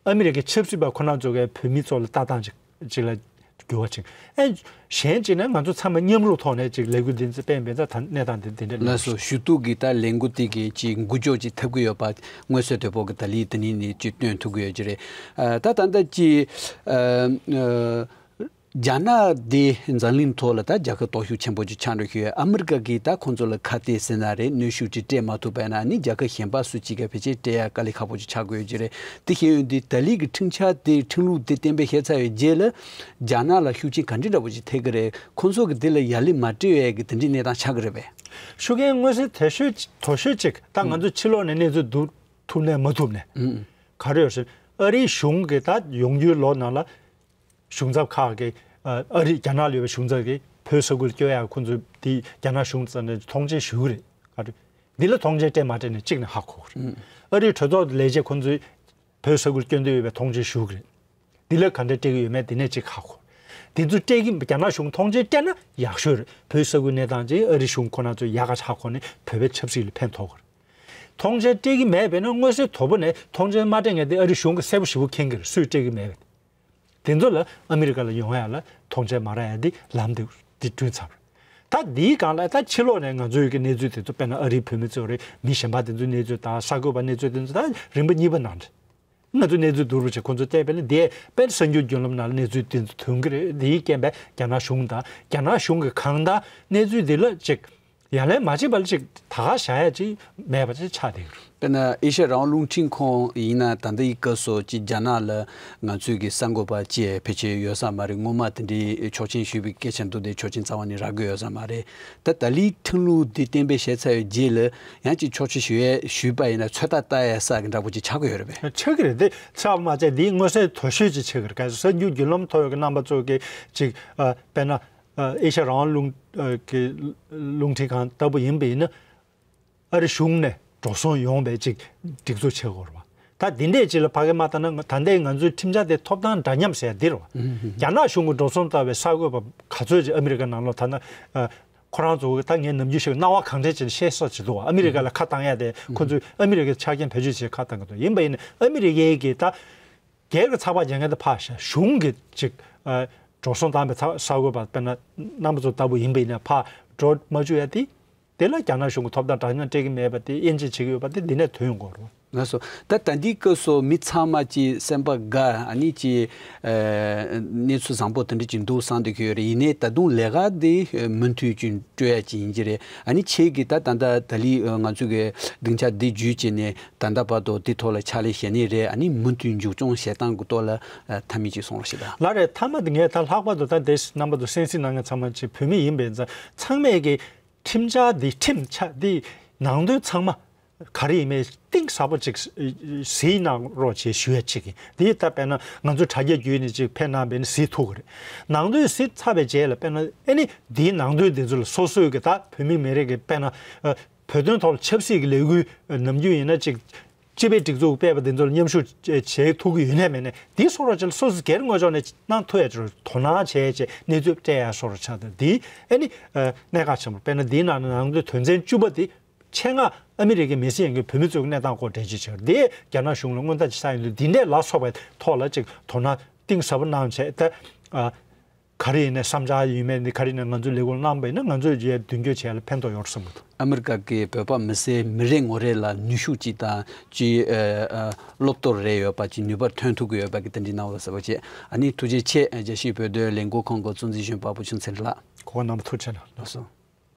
ཨ་མི་རི་ཀའི་ཆབ་སྲིད་པ་ཁོ་རང་ཚོ་གིས་བོད་མི་ཚོ་ལ་ལྟ་སྟངས་ཅིག་ཅིག་ལ་འགྱུར་བ་ཕྱིན། ཨེ་གཞན་གཅིག་ནས་ང་ཚོ་ཚང་མ་མཉམ་རུབ་ཐོག་ནས་ཅིག་ལས་འགུལ་འདི་ཚོ་སྤེལ་བས་ད་གནས་སྟངས་འདི་འདི་འདྲ་ལགས་སོ། ཞུ་གཏུག་གི་ད་ལས་འགུལ་དེ་གི་ཅིག་འགུལ་སྐྱོད་ཅིག་ཐེབས་ཀྱི་ཡོད་པ་མངོན་གསལ་དོད་པོ་གི་ད་ལི་དེ་ནི་ནི་ཅིག་སྟོན་ཐུབ་ཀྱི་ཡོད་ཀྱི་རེད། ཨ་ད་ད་ལྟ་ཅིག་ཨ་ཨ། རྒྱ་ནག་དེ་འཛམ་གླིང་ཐོག་ལ་ད་རྒྱལ་ཁབ་སྟོབས་ཤུགས་ཆེན་པོ་ཅིག་ཆགས་འགྲོ་ཤེས་ཡོད། ཨ་མི་རི་ཀ་གིས་ད་ཁོང་ཚོ་ལ་ཁ་གཏད་ཟེར་ན་རེད། གནོན་ཤུགས་ཅིག་སྤྲད་མ་ཐུབ་པ་ཡིན་ན་ནི་རྒྱལ་ཁབ་གཞན་པ་སུ་གཅིག་གིས་ཕལ་ཆེར་སྤྲད་ཡ་དཀའ་ལས་ཁག་པོ་ཅིག་ཆགས་ཀྱི་ཡོད་ཀྱི་རེད། དེ་ཤེས་ཡོན་དེ་ད་ལི་གི་ཁྲིམས་འཆར་དེ་ཁྲིམས་ལུགས་དེ་གཏན་འབེབས་བྱས་ཚར་བའི་རྗེས་ལ་རྒྱ་ནག་ལ་ཤུགས་རྐྱེན་ག་འདྲ་འདྲ་པོ་ཅིག་ཐེབས་ཀྱི་རེད། ཁོང་ཚོ་གི་དེ་ལ་ཡ་ལན་མ་སྤྲད་ཡ་གི་དེ་འདྲའི་གནས་སྟངས་ཆགས་ཀྱི་རེད་པས། ཤུགས་རྐྱེན་མངོན་གསལ་དོད་ཤོས་དོད་ཤོས་ཅིག་ད་ང་ཚོ་ཕྱི་ལོགས་ནས་གནས་ཚུལ་བསྡུ་ཐུབ་ནས་མ་ཐུབ་ནས་ཨུ་ག་རེ་ཡོད་ཟེར། ཨ་རིའི་གཞུང་གིས་ད་ཡོང་རྒྱུའི་ལོ་ནང་ལ་གཞུང་ཚབ་ཁག་གིས་ཨ་ཨ་རི་རྒྱ་ནག་ལ་ཡོད་པའི་གཞུང་ཚབ་ཀྱིས་བོད་ས་ཁུལ་སྐྱོད་ཡག་ཁོང་ཚོས་དེ་རྒྱ་ནག་གཞུང་རྩ་ནས་མཐོང་མཆན་ཞུ་གི་རེད། ག་རེ། འདི་ལ་མཐོང་མཆན་སྤྲད་མ་སྤྲད་ནས་གཅིག་ནས་ཧ་གོ་གི་རེད། ཨ་རིའི་གྲོས་ཚོགས་ལས་བྱེད་ཁོང་ཚོས་བོད་ས་ཁུལ་སྐྱོད་འདོད་ཡོད་པའི་མཐོང་མཆན་ཞུ་གི་རེད། འདི་ལ་ག་འདྲ་སྤྲད་ཀྱི་ཡོད་མེད་འདི་ནས་གཅིག་ཧ་གོ། དེ་ཚོ་སྤྲད་ཀྱི་རྒྱ་ནག་གཞུང་མཐོང་མཆན་སྤྲད་ན་ཡག་ཤོས་རེད། བོད་ས་ཁུལ་གནས་སྟངས་ཅིག་ཨ་རི་གཞུང་ཁོ་ན་ཚོས་ཡག་ག་ཧ་གོ་ནས་བོད་པའི་ཆབ་སྲིད་ལ་ཕན་ཐོགས་གི་རེད། མཐོང་མཆན་སྤྲད་ཀྱི་མེད་པས་ན་མངོན་གསལ་དོད་པོ་ནས་མཐོང་མཆན་མ་སྤྲད་མཁན་དེ་ཨ་རི་གཞུང་གིས་གསལ་པོ་ཞེ་པོ་མཁྱེན་གྱི་རེད། སུས་སྤྲད་ཀྱི་མེད་པ་དེ་ཚོ་ལ་ཨ་མི་རི་ཀ་ལ་ཡོང་ཡ་ལ་མཐོང་མཆན་མ་རག་ཡ་དེ་ལམ་དེ་དེ་བསྐྲུན་ཚར་རེད། ད་དེའི་སྒང་ལ་ད་ཕྱི་ལོགས་ནས་ང་ཚོའི་གི་གནས་ཚུལ་དེ་ཚོ་དཔེར་ན་ཨ་རིའི་བོད་མི་ཚོ་རེད། མི་གཞན་པ་དེ་ཚོའི་གནས་ཚུལ་དང་གསར་འགོད་པ་གནས་ཚུལ་དེ་ཚོ་ད་རིམ་པ་གཉིས་པ་ནང་འདྲ། ང་ཚོ་གནས་ཚུལ་བསྡུ་རུབ་བྱས་ཁོང་ཚོ་བལྟས་པས་ན་དེ་དཔེར་གསར་འགྱུར་བརྒྱུད་ལམ་ནང་ལ་གནས་ཚུལ་དེ་ཚོ་ཐོན་གྱི་རེད། དེའི་རྐྱེན་པས་རྒྱ་ནག་གཞུང་དང་རྒྱ་ནག་གཞུང་གི་གང་ལྟར་གནས་ཚུལ་འདི་ལ་ཅིག་ཡ་ལན་མ་བྱས་པ་ལ་ཅིག་ད་ག་བཞག་ཡ་ཅིག་མེད་པ་ཅིག་ཆགས་བསྡད་ཀྱི་རེད། དཔེར་ན་ཨེ་ཤ་ཡ་རང་དབང་རླུང་འཕྲིན་ཁང་ཡིན་ན་ད་ལྟ་ཡི་སྐབས་སུ་ཅིག་རྒྱ་ནག་ལ་ང་ཚོའི་གི་གསར་འགོད་པ་ཅིག་ཕལ་ཆེར་ཡོད་ས་མ་རེད། སྔོན་མ་དེ་འདྲའི་ཆོག་མཆན་ཞུས་པའི་སྐད་ཆ་འདུག་སྟེ་ཆོག་མཆན་རྩ་བ་ནས་རག་གི་ཡོད་ས་མ་རེད། ད་ད་ལིའི་ཁྲིམས་ལུགས་འདི་གཏན་འབེབས་བྱས་ཚར་བའི་རྗེས་ལ་ཡང་ཅིག་ཕྱོགས་བསྐྱོད་ཞུ་ཡས་ཞུས་པ་ཡིན་ན་ཚོད་ལྟ་ལྟ་ཡས་ས་གི་འདྲ་པོ་ཅིག་ཆགས་ཀྱི་ཡོད་རེད་པས། ཆགས་ཀྱི་རེད་དེ་ཆགས་པ་མ་ཚད་འདིའི་མངོན་གསལ་དོད་ཤོས་ཅིག་ཆགས་ཀྱི་རེད། གལ་སྲིད་གསར་འགྱུར་བརྒྱུད་ལམ་ཐོག་གི་རྣམ་པ་ཚོ་གི་ཅིག་ཨ་དཔེར་ན་ཨ་ཨེ་ཤ་ཡ་རང་དབང་རླུང་ཨ་གི་རླུང་འཕྲིན་ཁང་ལྟ་བུ་ཡིན་པ་ཡིན་ན་ཨ་རི་གཞུང་ནས་འགྲོ་སོང་ཡོང་བའི་ཅིག་སྒྲིག་འཛུགས་བྱེད་དགོས་རེད་བ། ད་འདི་འདྲས་ཅིག་ལ་ཕ་གི་མ་བལྟས་ན་ད་ལྟའི་ང་ཚོའི་ཁྲིམས་འཆར་དེ་ཐོབ་ཐང་འདྲ་མཉམ་ཟེར་འདི་རེད་བ། རྒྱ་ནག་གཞུང་གི་འགྲོ་སོང་ལྟ་བའི་གསར་འགོད་པ་ག་ཚོད་ཅིག་ཨ་མི་རི་ཀ་ནང་ལོགས་ཐ་ན་ཨ་ཁོ་རང་ཚོ་ད་ངས་ནམ་རྒྱུན་བཤད་སྣང་བ་གང་དྲན་ཅིག་བཤད་ས་ཅིག་འདུག་བ། ཨ་མི་རི་ཀ་ལ་ཁ་བཏང་ཡ་དེ་ཁོ་ཚོས་ཨ་མི་རི་ཀའི་ཆ་རྐྱེན་བེད་སྤྱོད་བྱེད་ཁ་བཏང་གི་འདུག་ཡིན་པ་ཡིན་ན་ཨ་མི་རི་ཀའི་གི་ད་སྒེར་གྱི་ཚགས་པར་རྒྱག་མཁན་དེ་ཕར་བཞག་གཞུང་གི་ཅིག་ཨ་འགྲོ་སོང་བཏང་བའི་ཚགས་གསར་འགོད་པ་དཔེར་ན་རྣམ་པ་ཚོ་ལྟ་བུ་ཡིན་པ་ཡིན་ན་ཕར་འགྲོ་མ་བཅུག་ཡ་དེ། དེ་ལ་རྒྱ་ནག་གཞུང་གི་ཐོབ་ཐང་འདྲ་མཉམ་སྤྲད་ཀྱི་མེད་པ་དེ་དབྱེ་འབྱེད་བྱེད་ཀྱི་ཡོད་པ་དེ་འདི་ནས་ཐོན་ཡོང་གི་རེད། ལགས་སོ། ད་ད་ལྟའི་སྐབས་སུ་མི་ཚང་མ་ཅིག་སེམས་པ་དགའ་ཨ་ནི་ཅིག་ཨ་གནས་ཚུལ་བཟང་པོ་དེ་འདྲ་ཅིག་འདུག་བསམ་བསྡད་ཀྱི་ཡོད་རེད། ཡིན་ནའི་ད་དུང་ལས་ཀ་དེ་མུ་མཐུད་ཅིག་སྤྲོད་ཡ་ཅིག་ཡིན་གྱི་རེད། ཨ་ནི་ཁྱེད་ཀྱིས་ད་ད་ལྟ་ད་ལི་ང་ཚོ་གི་སྡིངས་ཆ་འདི་བརྒྱུད་བྱས་ནས་ད་ལྟ་བར་དུ་འདི་ཐོག་ལ་ཕྱག་ལས་བྱས་ནི་རེད། ཨ་ནི་མུ་མཐུད་མཇུག་སྐྱོང་བྱེད་སྟངས་ཀྱི་ཐོག་ལ་ཨ་མཐའ་མའི་ཅིག་གསུང་རོགས་ཞེས་དང་། ལགས་རེད། མཐའ་མ་དེ་ངས་ད་ལྷག་པར་དུ་ད་འདི་རྣམ་པ་ཚོ་གསན་གཟིགས་གནང་མཁན་ཚང་མ་ཅིག་བོད་མི་ཡིན་པའི་ཚང་མས་ཀྱི་ཁྲིམས་འཆར་འདི་ཁྲིམས་འཆར་འདི་ནང་དོན་ཚང་མ་ག་རེ་ཡིན་མིན་གཏིང་ཟབ་པོ་ཅིག་གཟིགས་གནང་རོགས་བྱེད་ཞུ་ཡ་ཅིག་ཡིན། འདི་ལྟ་བས་ན་ང་ཚོ་དྲ་རྒྱ་བརྒྱུད་ནས་ཅིག་ཕེབས་གནང་བས་ན་གཟིགས་ཐུབ་ཀྱི་རེད། ནང་དོན་གཟིགས་ཚར་བའི་རྗེས་ལ་དཔེར་ན་ཨེ་ནི་འདིའི་ནང་དོན་འདི་ཚོ་ལ་སོ་སོའི་གི་ད་བོད་མི་མི་རིགས་ཀྱི་དཔེར་ན་ཨ་བོད་དོན་ཐོག་ལ་ཆབ་སྲིད་ཀྱི་ལས་འགུལ་ནམ་རྒྱུན་ཡིན་ན་ཅིག་སྤྱི་པའི་སྒྲིག་འཛུགས་སྤེལ་བ་འདི་ཚོ་ལ་མཉམ་ཞུགས་བྱེད་ཐུབ་ཀྱི་ཡོད་ནས་མེད་ནས་འདི་སོགས་ར་ཅིག་ལ་སོ་སོ་སྒེར་ངོས་ཕྱོགས་ནས་གནང་ཐུབ་ཡ་ཅིག་དོ་སྣང་བྱས་བྱས་གནས་ཚུལ་སྤྲད་ཡ་སོགས་ར་ཆགས་ཏེ་འདི་ཨེ་ནི་གནད་འགག་ཆེན་པོ། དཔེར་ན་འདིའི་ནང་ནང་དོན་དོན་ཚན་བཅུ་པ་འདི་ཆེད་མངགས་ཨ་མི་རི་ཀའི་མི་སེར་ཡིན་གྱི་བོད་མི་ཚོའི་གནས་སྟངས་སྐོར་འགྲེལ་བརྗོད་བྱས་པ་འདི་རྒྱ་ནག་གཞུང་ལ་སྔོན་བརྡ་ཅིག་བཏང་ཡོད་འདུག་འདི་འདྲས་ལ་སོགས་པའི་ཐོག་ལ་ཅིག་དོ་སྣང་གཏིང་ཟབ་པོ་གནང་བྱས་ད་ ཨ། ག་རེ་ཡིན་ནའི་བསམ་འཆར་ཡིན་མིན་ནི་ག་རེ་ཡིན་ནའི་ང་ཚོས་ལས་ཁུངས་གནང་པ་ཡིན་ན་ང་ཚོས་རྗེས་མདུན་སྐྱོད་བྱས་ལ་ཕན་ཐོགས་ཡོང་བསམ་གི་འདུག་ཨ་མི་རི་ཀ་གི་བོད་པ་མི་སེར་མི་རེ་ངོ་རེ་ལ་ནུས་ཤུགས་ཅིག་དང་ཅིག་ཨ་ཨ་བློ་གཏོར་རེ་ཡོད་པ་ཅིག་ནུས་པ་ཐོན་ཐུབ་ཀྱི་ཡོད་པ་གི་དེ་འདྲའི་གནང་བ་ཟེར་བ་བྱས། ཨ་ནི་ཐུགས་རྗེ་ཆེ། རྒྱལ་སྤྱིའི་བོད་དོན་ལས་འགུལ་ཁང་གི་གཙོ་འཛིན་གཞོན་པ་བུ་ཆུང་ཚེ་རིང་ལགས། གོ་བ་རྣམ་པ་ཐུགས་རྗེ་ཆེ་གནང་། ལགས་སོ།